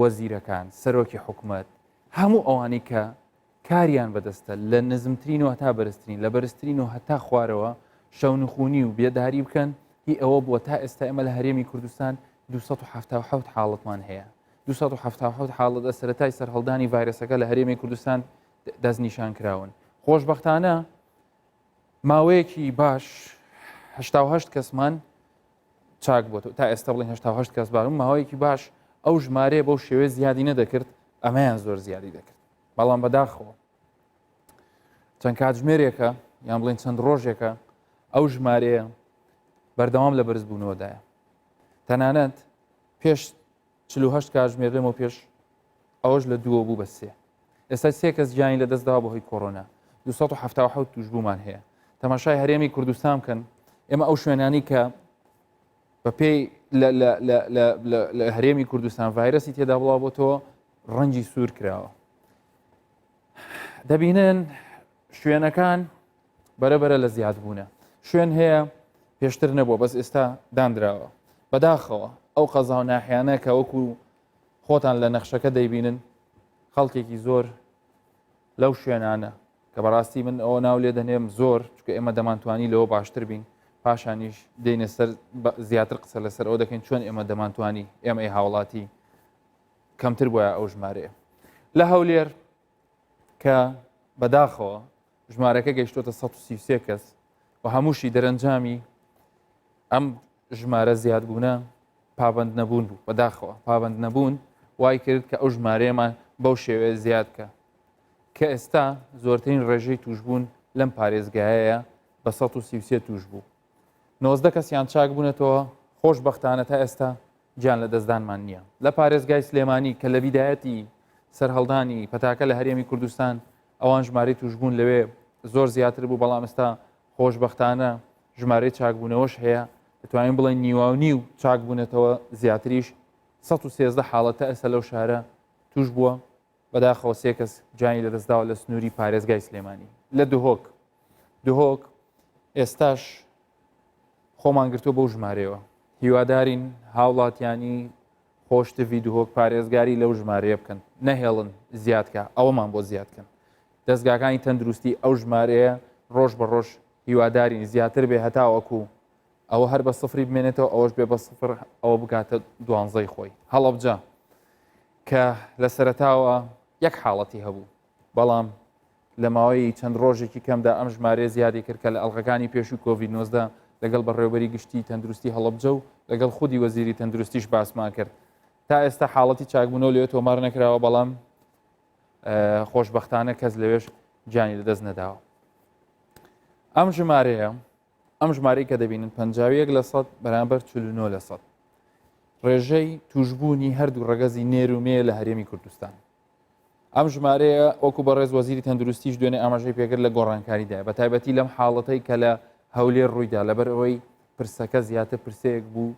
وەزیرەکان سەرۆکی حکومت هەموو ئەوانەی کە کاریان بەدەستە لە نزمترین و هەتا بەرزترین لە بەرزترین و هەتا خوارەوە شەونخونی و بێداری بکەن هی ئەوە بووە تا ئێستا ئێمە لە هەرێمی کوردستان 277 حاڵەتمان هەیە 277 حاڵەت لە سەرەتای سەرهەڵدانی ڤایرەسەکە لە هەرێمی کوردستان دەستنیشان کراون خۆشبەختانە ماوەیەکی باش 88 کەسمان چاک بۆ تا ئێستا بڵین 88 کەس بارم ماوەیەکی باش ئەو ژمارەیە بەو شێوێ زیادی نەدەکرد ئەمەیان زۆر زیادی دەکرد بەڵام بەداخەوە چەند کاتژمێرێکە یان بڵێن چەند ڕۆژێکە ئەو ژمارەیە بەردەوام لە بەرزبوونەوەدایە تەنانەت پێش 48 کاتژمێر لەمەوە پێش ئەوەش لە دووە بوو بە سێ ئێستا سێ کەس گیانی لە دەستداوە بەهۆی کۆرۆنا 277 توشببوومان هەیە تەماشای هەرێمی کوردستان بکەن ئێمە ئەو شوێنانی کە بەپێی لە هەرێمی کوردستان ڤایرەسی تێدا بڵاو بۆتەوە ڕەنگی سوور کراوە دەبینن شوێنەکان بەرەبەرە لە زیاد بوونە شوێن هەیە پێشتر نەبووە بەس ئێستا دانراوە بەداخەوە ئەو قەزا و ناحیانە کە وەکو خۆتان لە نەخشەکە دەیبینن خەڵکێکی زۆر لەو شوێنانە کە بەڕاستی من ئەوە ناو لێ دەنێم زۆر چکە ئێمە دەمانتوانی لەوە باشتر بین پاشانیش دێنە سەر زیاتر قسە لەسەر ئەو دەکەین چۆن ئێمە دەمانتوانی ئێمەی هاوڵاتی کەمتر بۆیە ئەو ژمارەیە لە هەولێر کە بەداخەوە ژمارەکە گەیشتۆتە 133 کەس و هەمووشی دەرەنجامی ئەم ژمارە زیادبوونە پابند نەبوون بوو بەداخەوە پابند نەبوون وای کرد کە ئەو ژمارەیەمان بەو شێوەیە زیاد کە کە ئێستا زۆرترین ڕێژەی توشبوون لەم پارێزگایەیە بە 133 توش بوو 19 کەسیان چاک بوونەتەوە خۆشببختانە تا ئێستا گیان لە دەستدانمان نییە لە پارێزگای سلێمانی کە لە بیدایەتی سەرهەڵدانی پەتاکە لە هەرێمی کوردستان ئەوان ژمارەی توشبوون لەوێ زۆر زیاتر بوو بەڵام ئێستا خۆشببختانە ژمارەی چاکبوونەوەش هەیە دەتوانین بڵێن نیواونی و چاکبوونەتەوە زیاتریش 113 حاڵەتە ئێستا لەو شارە توش بووە بەداخەوە سێ کەس گیانی لەدەستداوە لە سنووری پارێزگای سلێمانی لە دهۆک دهۆک ئێستاش خۆمان گرتووە بەو ژمارەیەوە هیوادارین هاوڵاتیانی خۆشتڤی دهۆک پارێزگاری لەو ژمارەیە بکەن نەهێڵن زیادکە ئەوەمان بۆ زیادکەن دەستگاکانی تەندروستی ئەو ژمارەیە ڕۆژ بە ڕۆژ هیوادارین زیاتر بێ هەتاوەکو ئەوە هەر بە سفری بمێنێتەوە ئەوەش بێ بە سفر ئەوە بگاتە دوانزەی خۆی هەڵەبجە کە لە سەرەتاوە یەک حاڵەتی هەبوو بەڵام لە ماوەی چەند ڕۆژێکی کەمدا ئەم ژمارەیە زیادی کرد کە لە ئەڵلقەکانی پێشوو کۆڤید 19 لەگەڵ بەڕێوبەری گشتی تەندروستی هەڵەبجە و لەگەڵ خودی وەزیری تەندروستیش باسمان کرد تا ئێستا حاڵەتی چاکبوونەوە لەوێ تۆمار نەکراوە بەڵام خۆشببختانە کەس لەوێش گیانی لەدەست نەداوە ئەم ژمارەیە ئەم ژمارەی کە دەبینن 51 لە سەد بەرامبەر 49 لە سەد ڕێژەی توشببوونی هەردوو ڕەگەزی نێر و مێ لە هەرێمی کوردستان ئەم ژمارەیە وەکو بەڕێز وەزیری تەندروستیش دوێنێ ئاماژەی پێکرد لە گۆڕانکاریدا بە تایبەتی لەم حاڵەتەی کە لە هەولێر ڕوویدا لەبەر ئەوەی پرسەکە زیاتر پرسەیەک بوو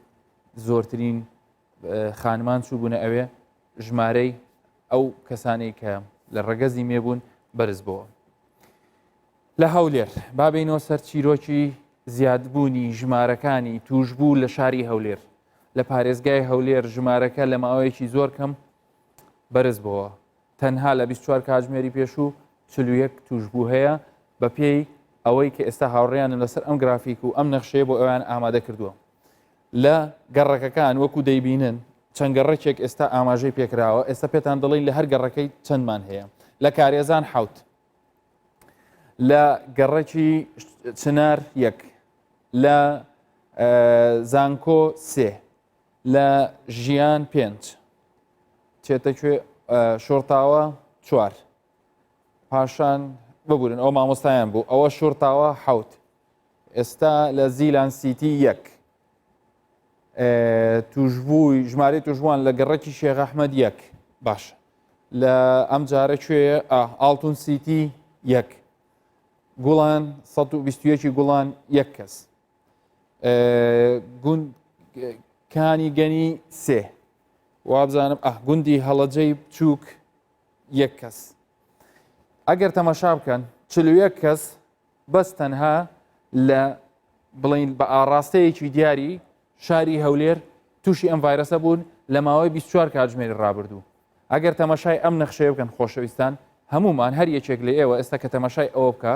زۆرترین خانمان چوو بوونە ئەوێ ژمارەی ئەو کەسانەی کە لە ڕەگەزی مێبوون بەرز بووە. لە هەولێر با بێینەوە سەر چیرۆکی زیادبوونی ژمارەکانی تووشبوو لە شاری هەولێر لە پارێزگای هەولێر ژمارەکە لە ماوەیەکی زۆر کەم بەرز بۆوە تەنها لە 24 کاتژمێری پێشوو 41 تووشبوو هەیە بە پێی ئەوەی کە ئێستا هاوڕێیانم لەسەر ئەم گرافیک و ئەم نەخشەیە بۆ ئەویان ئامادە کردووە لە گەڕەکەکان وەکو دەیبینن چەند گەڕەکێک ئێستا ئاماژەی پێکراوە ئێستا پێتان دەڵین لە هەر گەڕەکەی چەندمان هەیە لە کارێزان حوت لە گەڕەکی چنار یەک لە. زانکۆ سێ لە ژیان پێنج چێتە کوێ شۆرتاوە چوار پاشان ببورن ئەو مامۆستایان بوو ئەوە شۆرتاوە حوت ئێستا لە زیلان سیتی یەک توشبووی ژمارەی توشبووان لە گەڕەکی شێخ ئەحمەد یەک باش لە ئەم جارە کوێیە ئاڵتون سیتی یەک گوڵان 121 گوڵان یەک کەس گوند کانی گەنی سێ وابزانم ئە گوندی هەڵەجەی بچووک یەک کەس ئەگەر تەمەشا بکەن 41 کەس بەس تەنها لە بڵین بە ئاڕاستەیەکی دیاری شاری هەولێر تووشی ئەم ڤایرەسە بوون لە ماوەی 24 کاتژمێری ڕابردوو ئەگەر تەمەشای ئەم نەخشەیە بکەن خۆشەویستان هەمومان هەر یەکێک لە ئێوە ئێستا کە تەمەشای ئەوە بکە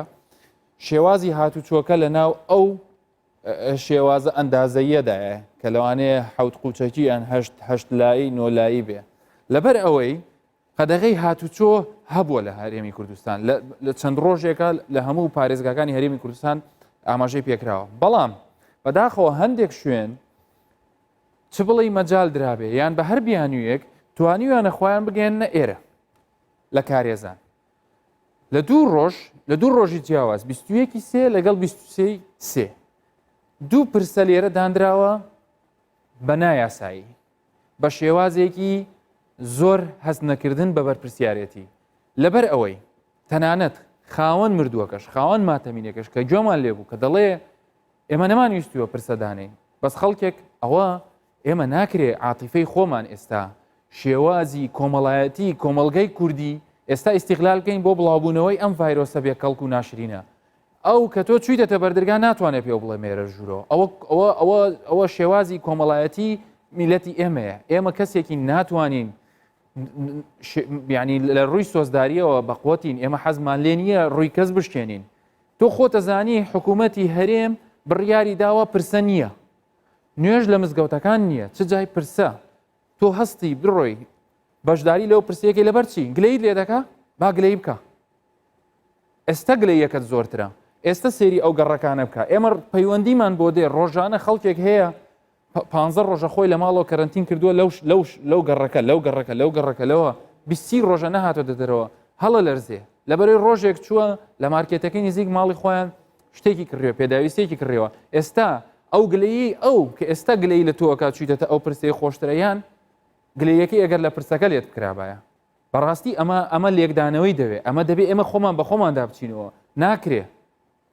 شێوازی هاتوچۆکە لە ناو ئەو شێوازە ئەندازەیەدایە کە لەوانەیە حەوت قوچەکی یان هەشت هەشت لایی نۆلایی بێ لەبەر ئەوەی قەدەغەی هاتوچۆ هەبووە لە هەرێمی کوردستان لە چەند ڕۆژێکە لە هەموو پارێزگاکانی هەرێمی کوردستان ئاماژەی پێکراوە بەڵام بەداخەوە هەندێک شوێن چ بڵێی مەجال درابێ یان بە هەر بیانوویەک توانیویانە خۆیان بگەیەننە ئێرە لە کارێزان لە دوو ڕۆژ لە دوو ڕۆژی جیاواز 21 سێ لەگەڵ 23 سێ دوو پرسە لێرە دانراوە بە نایاسایی بە شێوازێکی زۆر هەست نەکردن بە بەرپرسیارەتی لەبەر ئەوەی تەنانەت خاوەن مردووەکەش خاوەن ماتەمینەکەش کە گوێمان لێبوو کە دەڵێ ئێمە نەمان ویستووە پرسە دانێین بەس خەڵکێک ئەوە ئێمە ناکرێ عاتیفەی خۆمان ئێستا شێوازی کۆمەڵایەتی کۆمەڵگەی کوردی ئێستا ئیستیغلال بکەین بۆ بڵاوبوونەوەی ئەم ڤایرۆسە بێ کەڵک و ناشرینە ئەو کە تۆ چویتەتە بەردرگا ناتوانێت پێ بڵێ مێرە ژوورۆ ئەوە ئەوە ئەوە ئەوە شێوازی کۆمەڵایەتی میلەتی ئێمەیە ئێمە کەسێکی ناتوانین ینی لە ڕووی سۆزداریەوە بەقوتین ئێمە حەزمان لێ نییە ڕووی کەس بشکێنین تۆ خۆتەزانی حکوومەتی هەرێم بڕیاری داوە پرسە نییە نوێژ لە مزگەوتەکان نییە چ جای پرسە تۆ هەستی بڕۆی بەشداری لەو پرسیەکەی لەبەر چی گلەیت لێ دەکا با گلەی بکە ئێستا گلەیەکەت زۆرترە ئێستا سێری ئەو گەڕەکانە بکە ئێمە پەیوەندیمان بۆ دێ ڕۆژانە خەڵکێک هەیە پ ڕۆژە خۆی لە ماڵەوە کەرەنتین کردووە لەو لەو لەو گەڕەکە لەو گەڕەکە لەو گەڕەکە لەوە بیستی ڕۆژە نەهاتۆتە دەرەوە هەڵە لەرزێ لەبەرەی ڕۆژێک چووە لە مارکێتەکەی نزیک ماڵی خۆیان شتێکی کڕیوە پێداویستێکی کڕیوە ئێستا ئەو گلەیی ئەو کە ئێستا گلەی لە تۆکە چویتەتە ئەو پرسەی خۆشترە یان گلەیەکەی ئەگەر لە پرسەکە لێت بکرابایە بەڕاستی ئەمە ئەمە لێکدانەوەی دەوێ ئەمە دەبێ ئێمە خۆمان بە خۆماندا بچینەوە ناکرێ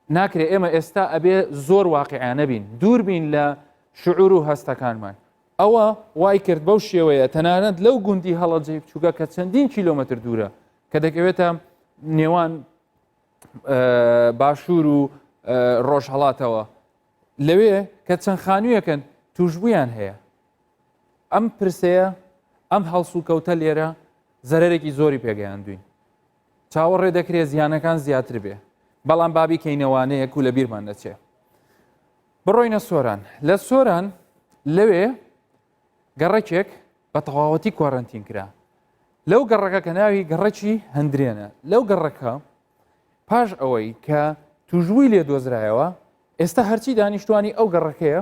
ناکرێ ئێمە ئێستا ئەبێ زۆر واقعیانە بین دوور بین لە شعور و هەستەکانمان ئەوە وای کرد بەو شێوەیە تەنانەت لەو گوندی هەڵەجەی بچووکە کە چەندین کیلۆمەتر دوورە کە دەکەوێتە نێوان باشوور و ڕۆژهڵاتەوە لەوێ کە چەند خانوویەکەن توشببوویان هەیە ئەم پرسەیە ئەم هەڵسوکەوتە لێرە زەرەرێکی زۆری پێگەیاندوین چاوەڕێ دەکرێ زیانەکان زیاتر بێ بەڵام با بیکەینە وانەیەک و لە بیرمان نەچێ. بڕۆینە سۆران. لە سۆران لەوێ گەڕەکێک بە تەواوەتی کوارەنتین کرا. لەو گەڕەکە کە ناوی گەڕەکی هەندرێنە لەو گەڕەکە پاش ئەوەی کە توژبووی لێ دۆزرایەوە ئێستا هەرچی دانیشتوانی ئەو گەڕەکەیە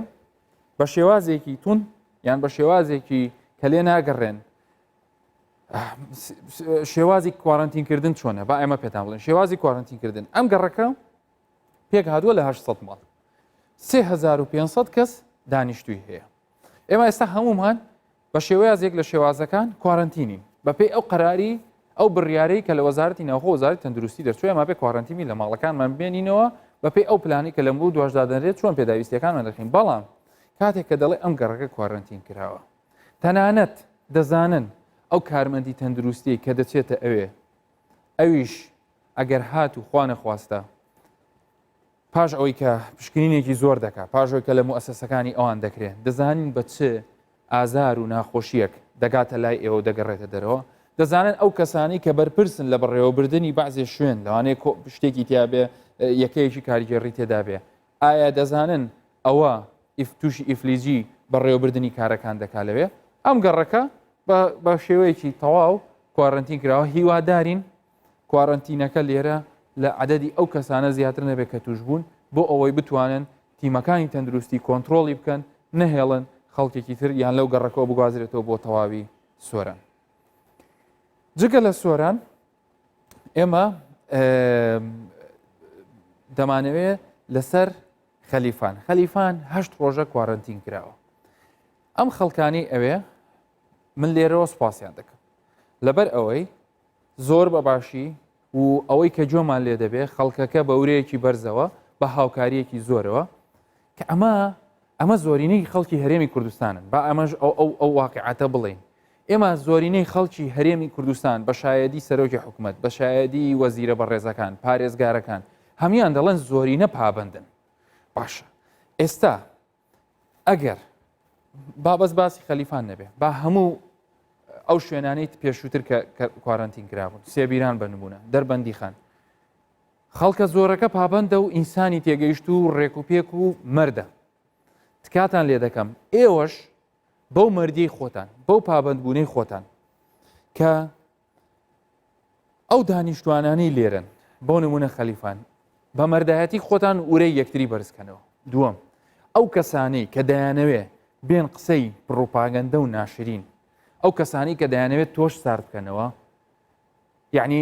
بە شێوازێکی تون یان بە شێوازێکی کە لێ ناگەڕێن شێوازی کوارەنتین کردن چۆنە با ئێمە پێتان بڵێن شێوازی کوارەنتین کردن ئەم گەڕەکە پێک هاتووە لە 800 ماڵ 3500 کەس دانیشتووی هەیە ئێمە ئێستا هەمومان بە شێوازێک لە شێوازەکان کوارەنتینین بەپێی ئەو قەراری ئەو بڕیارەی کە لە وەزارەتی ناوخۆ وەزارەتی تەندروستی دەرچووە ئێمە بێ کوارەنتینی لە ماڵەکانمان بێنینەوە بەپێی ئەو پلانی کە لەم بوو دواشدا دەنرێت چۆن پێداویستیەکانمان دەخین بەڵام کاتێک کە دەڵێ ئەم گەڕەکە کوارەنتین کراوە تەنانەت دەزانن ئەو کارمەندی تەندروستیەی کە دەچێتە ئەوێ ئەویش ئەگەر هات و خوا نەخواستە پاش ئەوەی کە پشکنینێکی زۆر دەکات پاش ئەوەی کە لە موئەسەسەکانی ئەوان دەکرێن دەزانین بە چ ئازار و ناخۆشیەک دەگاتە لای ئێوە دەگەڕێتە دەرەوە دەزانن ئەو کەسانی کە بەرپرسن لە بەڕێوەبردننی بەعزێ شوێن لەوانەیە شتێکی تیاابێ یەکەیەکی کارگێڕی تێدا بێ ئایا دەزانن ئەوە تووشی ئیفلیجی بەڕێوەبردنی کارەکان دەکا لەوێ؟ ئەم گەڕەکە بە شێوەیەکی تەواو کوارەنتین کراوە، هیوادارین کوارەنتینەکە لێرە لە عەدەدی ئەو کەسانە زیاتر نەبێت کە تووشبوون بۆ ئەوەی بتوانن تیمەکانی تەندروستی کۆنترۆڵی بکەن نەهێڵن خەڵکێکی تر یان لەو گەڕەکەوە بگوازرێتەوە بۆ تەواوی سۆران. جگە لە سۆران ئێمە دەمانەوێ لەسەر خەلیفان خەلیفان هەشت ڕۆژە کوارەنتین کراوە ئەم خەڵکانی ئەوێ من لێرەوە سوپاسیان دەکەم لەبەر ئەوەی زۆر بە باشی و ئەوەی کە گوێمان لێ دەبێ خەڵکەکە بە ورەیەکی بەرزەوە بە هاوکاریەکی زۆرەوە کە ئەمە ئەمە زۆرینەی خەڵکی هەرێمی کوردستانن با ئەمەش ئەو ئەو ئەو واقعەتە بڵێین ئێمە زۆرینەی خەڵکی هەرێمی کوردستان بە شایەدی سەرۆکی حکومەت بە شایەدی وەزیرە بەڕێزەکان پارێزگارەکان هەموان دەڵێن زۆرینە پابەندن باشە ئێستا ئەگەر با بەس باسی خەلیفان نەبێ با هەموو ئەو شوێنانەی پێشووتر کە کوارەنتین کرابوون سێبیران بە نمونە دەربەندی خان خەڵکە زۆرەکە پابەندە و ئینسانی تێگەیشت و ڕێک و پێک و مەردە تکاتان لێ دەکەم ئێوەش بەو مردی خۆتان بەو پابندبوونەی خۆتان کە ئەو دانیشتوانانەی لێرەن بۆ نمونە خەلیفان بە مەردایەتی خۆتان ورەی یەکتری بەرزکەنەوە دووەم ئەو کەسانەی کە دەیانەوێ بێن قسەی پڕوپاگەندە و ناشرین ئەو کەسانی کە دەیانەوێت تۆش سارد بکەنەوە یعنی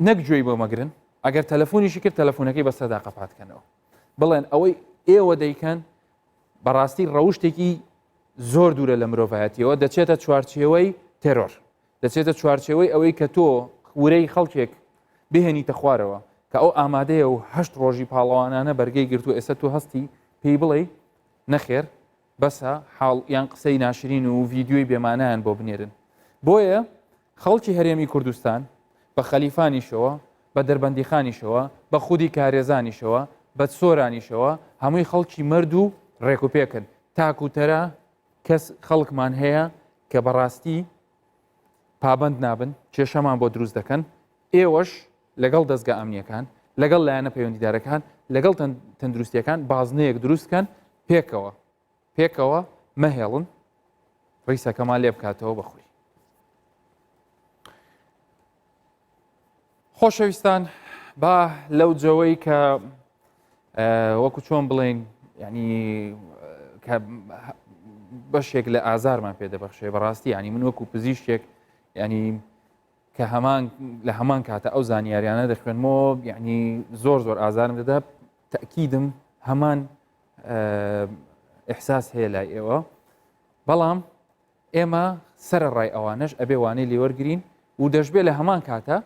نەک گوێی بۆ مەگرن ئەگەر تەلەفۆنیشی کرد تەلەفۆنەکەی بەسەردا قەپاتکەنەوە بڵێن ئەوەی ئێوە دەیکەن بەڕاستی ڕەوشتێکی زۆر دوورە لە مرۆڤایەتیەوە دەچێتە چوارچێوەی تێرۆر دەچێتە چوارچێوەی ئەوەی کە تۆ ورەی خەڵکێک بهێنیتە خوارەوە کە ئەو ئامادەیە و هەشت ڕۆژی پاڵەوانانە بەرگەی گرتو ئێستا تۆ هەستی پێی بڵێ نەخێر بەسە حاڵ یان قسەی ناشرین و ڤیدیۆی بێمانایان بۆ بنێرن بۆیە خەڵکی هەرێمی کوردستان بە خەلیفانیشەوە بە دەربەندیخانیشەوە بە خودی کارێزانیشەوە بە سۆرانیشەوە هەمووی خەڵکی مەرد و ڕێکوپێکن تاک و تەرا کەس خەڵکمان هەیە کە بەڕاستی پابند نابن کێشەمان بۆ دروست دەکەن ئێوەش لەگەڵ دەستگا ئەمنیەکان لەگەڵ لایەنە پەیوەندیدارەکان لەگەڵ تەندروستیەکان بازنەیەک دروستکەن پێکەوە پێکەوە مەهێڵن ڕیسەکەمان لێ بکاتەوە بەخۆی خۆشەویستان با لەو جەوەی کە وەکو چۆن بڵین ینی کە بەشێک لە ئازارمان پێدەبەخشێ بەڕاستی ینی من وەکو پزیشتێک ینی کە هەمان لە هەمان کاتە ئەو زانیاریانە دەخوێنمەوە یعنی زۆر زۆر ئازارم دەدا تەکیدم هەمان ئیحساس هەیە لای ئێوە بەڵام ئێمە سەرەڕای ئەوانەش ئەبێ وانەی لێوەرگین و دەشبێ لە هەمان کاتە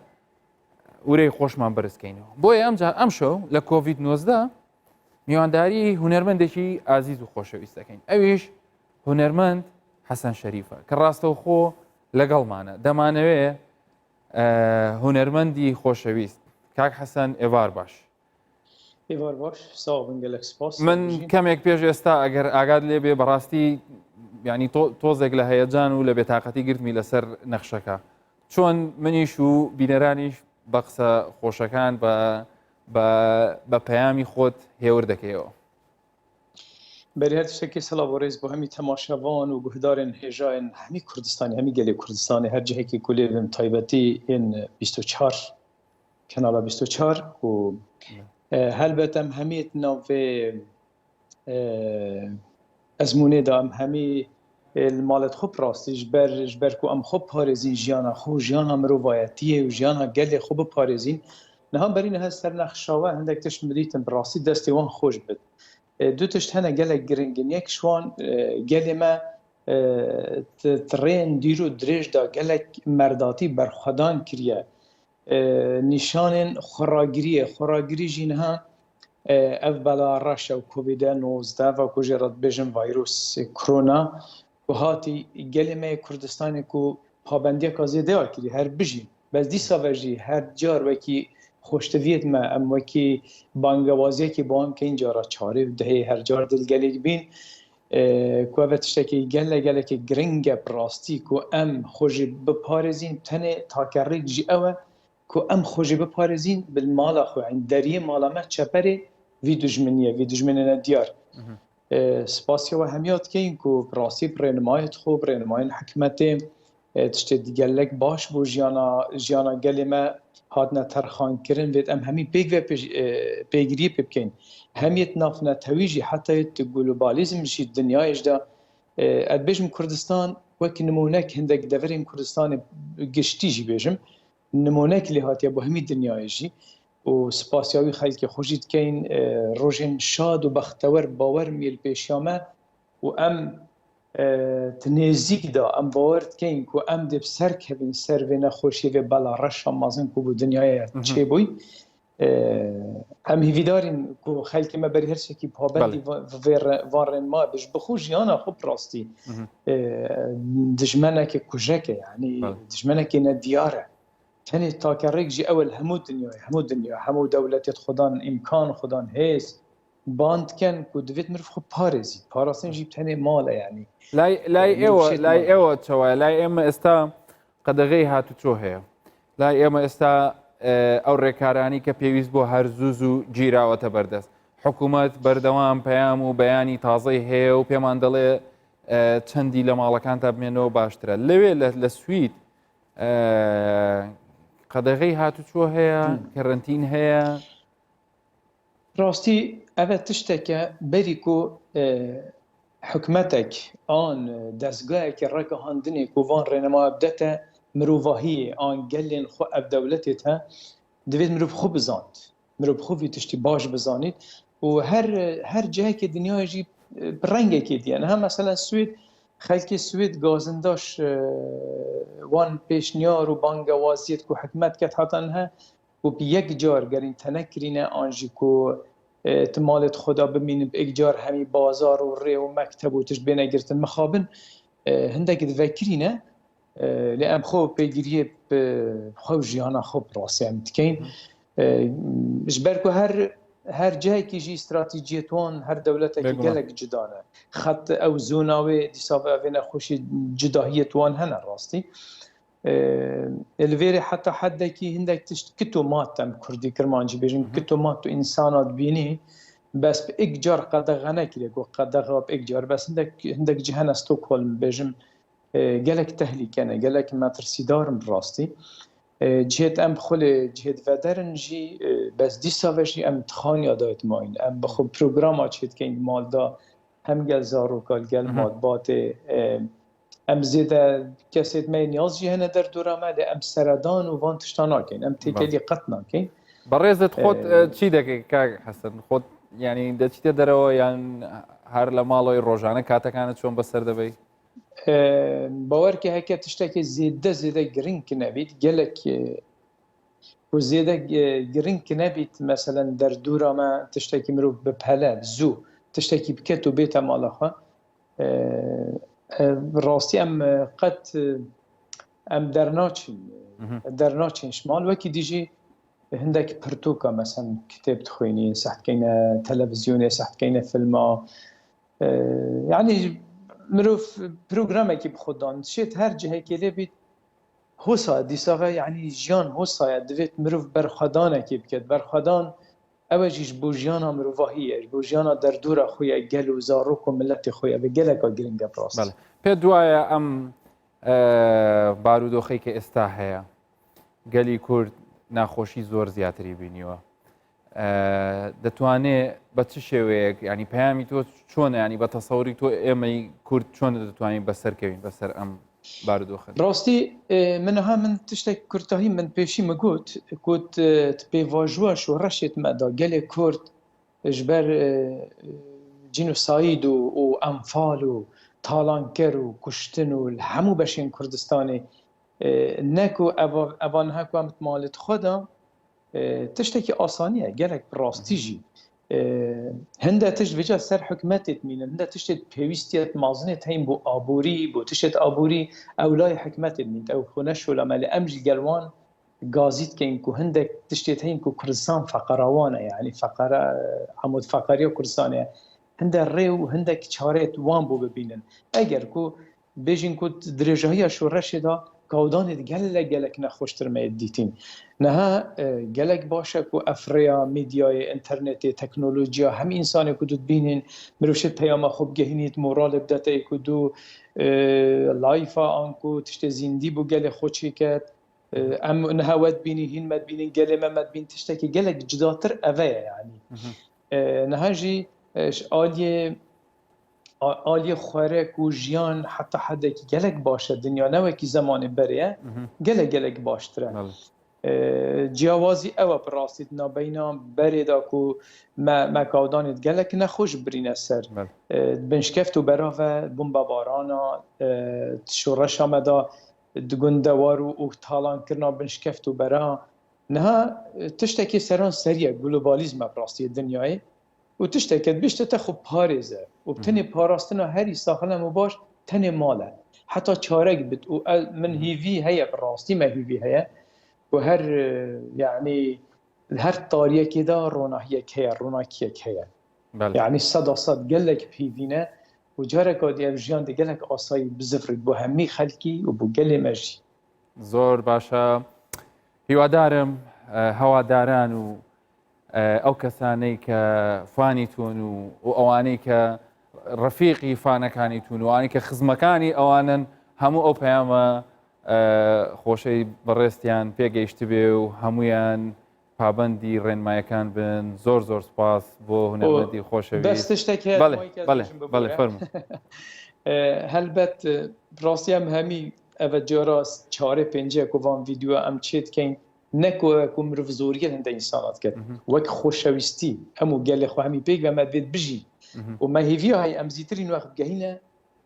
ورەی خۆشمان بەرزکەینەوە بۆیە ئەمجار ئەم شەو لە کۆڤید 19 میوانداری هونەرمەندێکی ئازیز و خۆشەویست دەکەین ئەویش هونەرمەند حەسەن شەریفە کە ڕاستەوخۆ لەگەڵمانە دەمانەوێ هونەرمەندی خۆشەویست کاک حەسەن ئێوار باش ئێوار باش ساغ بن گەلەک سپاس من کەمێک پێش ئێستا ئەگەر ئاگات لێ بێ بەڕاستی ینی تۆزێک لە هەیەجان و لە بێتاقەتی گرتمی لەسەر نەخشەکە چۆن منیش و بینەرانیش بە قسە خۆشەکان بە بە پەیامی خۆت هێور دەکەیەوە. بەری هەر تشتێکی سڵاو و ڕێز بۆ هەمی تەماشاڤان و گوهدارێن هێژایên هەمی کوردستانی هەمی گەلێ کوردستانی هەر جهێکی کو لێ بن تایبەتی ên 24 کەناڵە 24 و هەلبەت ئەم هەمیت ناوێ ئەزمونێ دا ئەم هەمی ماڵێت خۆ ڕاستی ژبەر ژبەر کو ئەم خۆ پارێزین ژیانە خۆ ژیانە مرۆڤایەتیە و ژیانە گەلێ خۆ بپارێزین نها بەرینە هەست سەر نەخشاوە هەندێک تشت مریتن بڕاستی دەستی وان خۆش بێت دو تشت هەنە گەلێک گرنگن یەک شوان گەلێ مە تڕێن دیر و درێژدا گەلێک مەرداتی بەرخوەدان کریە نیشانێن خۆڕاگریە خۆڕاگری ژی نها ئەv بەلا ڕەشە و کۆڤیدە 19 و کوژێ ڕەت بێژن ڤایرۆس کرۆنا و هاتی گەلێ مە کوردستانێک و پابەندیەکە زێدەیا کری هەر بژین بەس دیسا ڤەژی هەر جار وەکی خۆشتڤیت مە ئەم وەکی بانگەوازیەکی بۆ ئەم کەین جارا چارێ و دهێ هەر جار دل گەلێک بین کو ئەڤە تشتێکی گەلە گەلێکی گرنگە بڕاستی کو ئەم خۆژی بپارێزین تەنێ تاکە ڕێک ژی ئەوە کو ئەم خۆژی بپارێزین بل ماڵا خۆ یعنی دەریێ ماڵا مە چەپەرێ ڤی دوژمنیە ڤی دوژمنێ نەدیار سپاسیەوە هەمیات کەین کو بڕاستی بڕێنمایت خۆ بڕێنمایên حکومەتێ. تشتێت گەلەک باش بۆ ژیانا ژیانا گەلێ مە هاتنە تەرخان کرن ڤێت ئەم هەمی پێک ڤێ پێگریە پێ بکەین هەمیەت ناف نەتەویژی حەتایت گلوبالیزم ژی دنیایشدا ئەد بێژم کوردستان وەک نمونەک هندێک دەڤەرên کوردستانێ گشتی ژی بێژم نمونەک لێ هاتیە بۆ هەمی دنیایژی و سپاسیاوی خەلکی خۆشی دکەین ڕۆژێن شاد و بەختەوەر باوەرم یل پێشیامە و ئەم ت نێزیک دا ئەم باوەر دکەین کو ئەم دێ سەر کەڤین سەر ڤێ نەخۆشیێ ڤێ بەلا ڕەشا مەزن کو بوو دنیاێ چێ بووی ئەم هیڤیدارین کو خەلکی مە بەری هەرچێکی پابەندی ڤێ ڤان ڕێنما بش بخو ژیانا خو بڕاستی دژمەنەکێ کوژەکە یعنی دژمەنەکێ نەدیارە تەنێ تاکە ڕێک ژی ئەوە هەموو دنیای هەموو دنیا هەموو دەولەتێت خودان ئیمکان خودان هێز باند کەن کو دڤێت مرڤ خو پارێزیت پاراستن ژی تەنێ ماڵە یانی لای لای ئێوە لای ئێوە چەوایە لای ئێمە ئێستا قەدەغەی هاتوچۆ هەیە لای ئێمە ئێستا ئەو ڕێکارانی کە پێویست بۆ هەر زوو زوو گیراوەتە بەردەست حکوومەت بەردەوام پەیام و بەیانی تازەی هەیە و پێمان دەڵێ چەندی لە ماڵەکان تا بمێنەوە باشترە لەوێ لە سوید قەدەغەی هاتوچۆ هەیە کەرەنتین هەیە ڕاستی ئەڤە تشتەکە بەری کو حکومەتەک ئان دەزگایەکی ڕاگەهاندنێ کو ڤان ڕێنمایە بدەتە مروڤاهیێ ئان گەلێن خو ئەڤ دەولەتێ تە دڤێت مروڤ خو بزانت مروڤ خو ڤی تشتی باش بزانیت و هەر هەر جهەکێ دنیاێ ژی ب ڕەنگەکێ دیە نها مەسەلەن سوید خەلکێ سوید گازنداش وان پێشنیار و بانگەوازیەت کو حکومەت کەت هەتا نها ku bi yek car gerîn tene kirîne an jî ku tu malê di xwe de bimînin bi yek car hemî bazar û rê û mekteb û tişt bêne girtin mixabin hindek di vekirîne lê em xwe pêgiriyê bi xwe û jiyana xwe bi rastî em dikeyn ji ber ku her her cihekî jî stratejiyê wan her dewletekî gelek cuda ne xet ew zona wê dîsa vê nexweşî cudahiyê wan hene rastî Li vêrê heta heddekî hindek tişt kit û mat em kurdî kirmancî bêjin kit û mat tu însana dibînî bes bi ik car qedexe nekiriye ku qedexe bi ik car bes hindek hindek cih hene Stockholm bêjim gelek tehlîke ne gelek metirsîdar in bi rastî cihêt em bi xwe lê cihêt vederin jî bes dîsa ve jî em dixaniya dayê dimayîn em bi xwe programa çêdikeyn di mal da hem gel zaroka li gel matbatê Em zêde kesê me niyaz jî hene derdora me lê em seredan û van tişta nakin. Em têkelî qet nakin. بەڕێزت خۆت چی دەکەی کاک حەسەن خۆت ینی دەچیتە دەرەوە یان هەر لە ماڵەوەی ڕۆژانە کاتەکانت چۆن بەسەر دەبەی؟ باوەرکە هەکە تشتێکی زێدە زێدە گرنگ نەبیت gelek و زێدە گرنگ نەبیت مەسەلەن دەردورا مە تشتێکی مرۆڤ بپەلە زوو تشتێکی بکەت و بێتە ماڵە خۆ ڕاستی ئەم قەت ئەم دەرناچین دەرناچین شمال وەکی دیژی هندێک پرتوکە مەسەن کتێب تخوێنی سەحتکەینە تەلەڤزیۆنێ سەحتکەینە فیلما یعنی مرۆڤ پرۆگرامێکی بخۆدان شێت هەر جهێکی لێ بیت هۆسا دیساغە یعنی ژیان هۆسایە دەبێت مرۆڤ بەرخەدانێکی بکات بەرخەدان ئەوە ژیش بۆ ژیانا مرۆڤاهیە بۆ ژیانا دەردورا خۆیە گەل و زاڕۆک و ملەتی خۆیە بە گەلەکا گرنگە بڕاست. بەڵێ پێت وایە ئەم بارودۆخەی کە ئێستا هەیە گەلی کورد ناخۆشی زۆر زیاتری بینیوە دەتوانێ بە چ شێوەیەک ینی پەیامی تۆ چۆنە ینی بە تەسەوری تۆ ئێمەی کورد چۆن دەتوانین بەسەرکەوین بەسەر ئەم بارودۆخە؟ ڕاستی منها من تشتێک کورتاهی من پێشی مگوت گوت پێڤاژوە شۆڕەشێت مەدا گەلێ کورد ji ber جینۆساید و و ئەنفال و تاڵانکەر و کوشتن و هەموو بەشên Kurdistanê neku evan heku em malê xwe da Tiştekî asanî ye gelek bi rastî jî hinde tişt vêca ser hikûmetê dimînin, hinde tiştê pêwîstiyet mazinê teyîn bo aborî, bo tiştê aborî ew layê hikûmetê dimîn, ew xwe neşola me lê em jî gel wan gazî dikeyn ku hindek tiştê teyîn ku Kurdistan feqera wan e yanî feqera hemû feqeriya Kurdistanê ye hinde rê û hindek çareyê wan bo bibînin. Eger ku bêjin ku di dirêjahiya şoreşê de. کاودانێت gelek gelek nexweştir me dîtîn. Niha gelek baş e ku ev rêya medyayê, înternetê, teknolojiya hem însanê ku tu dibînîn mirov şêt peyama xwe bigehînît, moralê bide te yê ku du layfa an ku tiştê zîndî bû gelê xwe çêket. Em niha we dibînîn, hîn me dibînîn, gelê me me dibîn tiştekî gelek cudatir eve ye yanî. Niha jî ji aliyê aliyê xwerek û jiyan heta hedekî gelek baş e. Dinya ne wekî zemanê berê ye. Gelek gelek baştir e. Ciyawazî ew e bi rastî di navbeyna berê de ku me me kawdanê gelek nexweş birîne ser. Binşkeft û berave bombebarana şoreşa me de di gundewar û û talankirina binşkeft û bera niha tiştekê seran seriye globalîzm e bi rastî dinyayê û tişteke dibêje te xwe parêze û bi tenê parastina herî saxlem û baş tenê mal e. Heta çarek bit û min hîvî heye bi rastî me hîvî heye ku her yanî li her tariyekê de ronahiyek heye, ronakiyek heye. Yanî seda sed gelek bi hîvî ne û careka dî ev jiyan dê gelek asayî bizivirît bo hemî xelkî û bo gelê me jî. Zor başa. Hîwadarım hewadarان و ئەو کەسانەی کە فانی تۆن و و ئەوانەی کە ڕەفیقی فانەکانی تون و ئەوانەی کە خزمەکانی ئەوانن هەموو ئەو پەیامە خۆشەی بەڕێزتیان پێگەیشتبێ و هەمویان پابندی ڕێنمایەکان بن زۆر زۆر سپاس بۆ هونەرمەندی خۆشەویست بەس تشتێک هەیە بەڵێ مایکە بەڵێ بێژم بەڵێ ببورە فەرموو هەلبەت ڕاستی ئەم هەمی ئەڤە جارا چارێ پێنجە کو ڤان ڤیدیۆ ئەم چێ دکەین نەک وەک مرۆڤ زۆریە هەندە ئینسانات کرد وەک خۆشەویستی ئەم و گەلێ خۆ هەمی پێک بە مە دێت بژی و مە هێڤیا هەی ئەم زیترین وەخت بگەهینە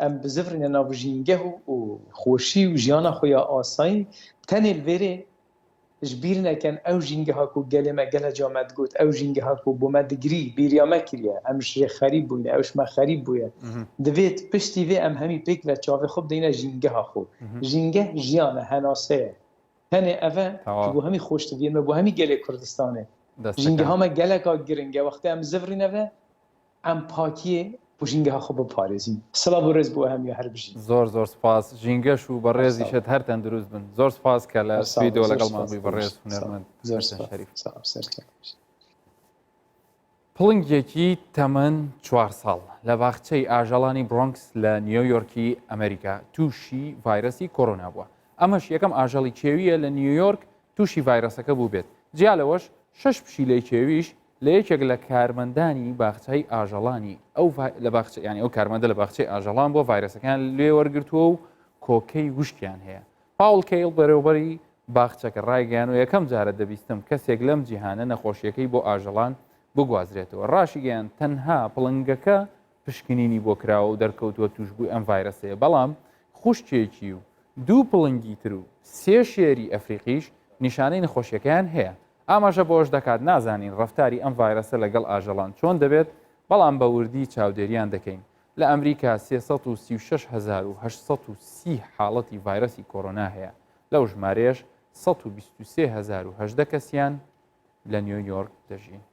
ئەم بزڤرینە ناو ژینگە و خۆشی و ژیانا خۆ یا ئاسایی تەنێ لڤێرێ ji bîr nekin ew jîngeha ku gelê me gele ca me digot ew jîngeha ku bo me digirî bîriya me kiriye em ji jê xerîb bûyne ew ji me xerîb bûye divêt piştî vê em hemî pêk ve çavê xwe bideyne jîngeha xwe jîngeh jiyan e henase ye tenê ev e ji bo hemî xweştiviyên me bo hemî gelê Kurdistanê jîngeha me geleka giring e wextê em zivrîne ve Em pakiyê û jîngeha xwe biparêzîn. Silav û rêz bo hemûya her bijîn. زۆر زۆر سپاس ژینگەش و بەڕێزیشت هەر تەندروست بن زۆر سپاس کە لە سویدەوە لەگەڵمان بووی بەڕێز هونەرمەند حەسەن شەریف. پڵنگێکی تەمەن چوار ساڵ لە باخچەی ئاژەڵانی برۆنکس لە نیۆیۆرکی ئەمریکا تووشی ڤایرەسی کۆرۆنا بووە. ئەمەش یەکەم ئاژەڵی کێوییە لە نیویۆرک تووشی ڤایرەسەکە بووبێت. جیا لەوەش شەش پشیلەی کێویش لە یەکێک لە کارمەندانی باخچەی ئاژەڵانی ئەو لە باخچە یانی ئەو کارمەندە لە باخچەی ئاژەڵان بۆ ڤایرەسەکان لێ وەرگرتووە و کۆکەی وشکیان هەیە. پاوڵ کەیڵ بەرێوبەری باخچەکە ڕایگەیان و یەکەم جارە دەبیستم کەسێک لەم جیهانە نەخۆشیەکەی بۆ ئاژەڵان بگوازرێتەوە. ڕاشیگەیاند تەنها پڵنگەکە پشکنینی بۆ کراوە و دەرکەوتووە تووشبووی ئەم ڤایرەسەیە، بەڵام خوشکێکی و دوو پڵنگی تر و سێ شێری ئەفریقیش نیشانەی نەخۆشیەکەیان هەیە. ئاماژە بەوەش دەکات نازانین ڕەفتاری ئەم ڤایرەسە لەگەڵ ئاژەڵان چۆن دەبێت، بەڵام بە وردی چاودێریان دەکەین. لە ئەمریکا 336830 حاڵەتی ڤایرەسی کۆرۆنا هەیە، لەو ژمارەیەش 123018 کەسیان لە نیویۆرک دەژین.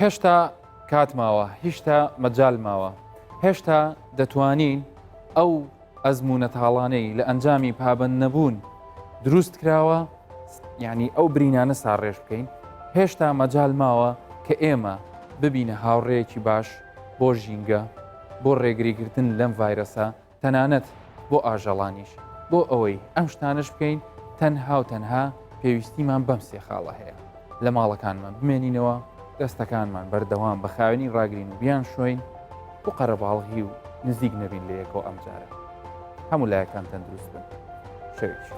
هێشتا کات ماوە هیشتا مەجال ماوە هێشتا دەتوانین ئەو ئەزموونە تاڵانەی لە ئەنجامی پابەند نەبوون دروست کراوە یعنی ئەو برینانە ساڕێژ بکەین هێشتا مەجال ماوە کە ئێمە ببینە هاوڕێیەکی باش بۆ ژینگە بۆ ڕێگریگرتن لەم ڤایرەسە تەنانەت بۆ ئاژەڵانیش بۆ ئەوەی ئەم شتانەش بکەین تەنها و تەنها پێویستیمان بەم سێ خاڵە هەیە لە ماڵەکانمان بمێنینەوە دەستەکانمان بەردەوام بە خاوێنی ڕاگرین و بیان شۆین و قەرەباڵغی و نزیک نەبین لە یەکەوە ئەمجارە هەموو لایەکان تەندروست بن شەوێکی.